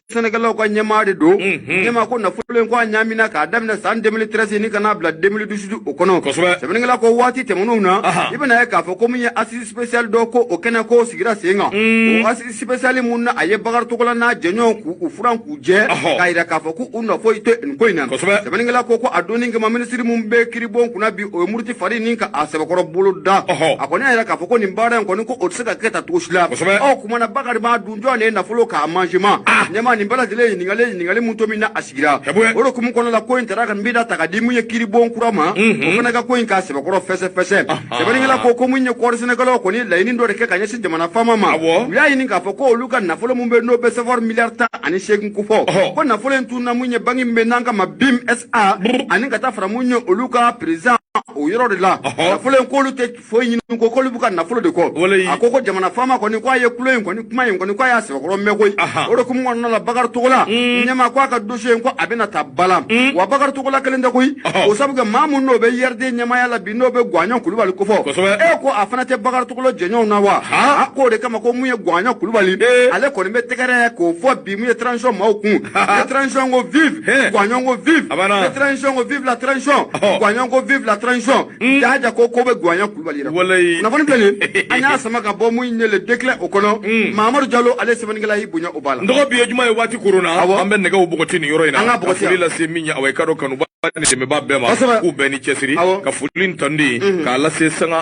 sɛnɛkɛlaw ka ɲɛmaa de don. Ɲɛmaa ko nafolo in ko a ɲaamina k'a daminɛ san 2013 ni ka n'a bila 2018 o kɔnɔ. Sɛbɛnnikɛla ko waati tɛmɛnenw na, i bɛna ye k'a fɔ ko min ye assise spéciale dɔ ko o kɛnɛ ko sigira sen kan. O assise spéciale mun na a ye Bakari Togola n'a jɛɲɔgɔnw k'u furan k'u jɛ k'a jira k'a fɔ k'u nɔ foyi tɛ nin ko in na. Sɛbɛnnikɛla ko a donni kama minisiri mun bɛ kiiribon kunna bi, o ye Muruti Fari ni ka a sɛbɛkɔrɔ bolo da. A kɔni y'a jira k'a fɔ ko nin baara in kɔni ko o tɛ se ka kɛ tan cogo si la. Ɔ kumana Bakari b'a dun jɔn de ye nafolo k'a mangement. Ɲɛma nin bɛɛ lajɛlen ɲininkali mun to min na a sigira. O de hukumu kɔnɔ la ko in taara ka nbida ta ka di mun ye kiiribon kura ma, o fana ka ko in k'a sɛbɛkɔrɔ fɛsɛfɛsɛ. Sɛbɛnnikɛla ko mun ye kɔɔri sɛnɛkɛlaw kɔni laɲini dɔ de kɛ ka ɲɛsin jamana faama ma. U y'a ɲini k'a fɔ ko olu ka nafolo mun bɛ n'o bɛ sɛfɔri miliyari 18 kofɔ, ko nafolo in tununa mun ye banque min bɛ n'an kama BIM SA ani ka taa fara mun ye olu ka président o yɔrɔ de la. Nafolo in k'olu tɛ foyi ɲini ko k'olu b'u ka nafolo de kɔ. A ko jamana faama kɔni k'a ye kulo in kɔni kuma in kɔni k'a y'a sɛbɛkɔrɔ mɛn koyi. O de hukumu kɔnɔna la Bakari Togola ɲɛmaa ko a ka dossier in ko a bɛna ta ba la. Wa Bakari Togola kelen tɛ koyi. O sabu kɛ maa mun n'o bɛ URD ɲɛmaaya la bi n'o bɛ Guwaɲɔn Kulubali kofɔ. E ko a fana tɛ Bakari Togola jɛɲɔgɔnw na wa? A k'o de kama ko mun ye Guwaɲɔn Kulubali ale kɔni bɛ tɛgɛrɛ k'o fɔ bi mun ye transition maaw kun. Ne transition ko vive, Guwaɲɔn ko vive. Ne transition ko vive la transition, Guwaɲɔn ko vive la transition jaja ko ko bɛ Guwanya Kulubali yɛrɛ. Walayi. Kunnafoni filɛ nin, an y'a sama ka bɔ mun ye Le Déclin o kɔnɔ. Mahamadu Jalo, ale sɛbɛnnikɛla y'i bonya o b'a la. N dɔgɔ, bi ye juma ye, waati koronna. An bɛ nɛgɛw bɔgɔti nin yɔrɔ in na. An ka bɔgɔti. Ka foli lase min ye, awa, i ka dɔn, kanuba ni dɛmɛba bɛɛ ma, k'u bɛɛ ni cɛsiri, ka foli ni tanu de k'a lase sanga.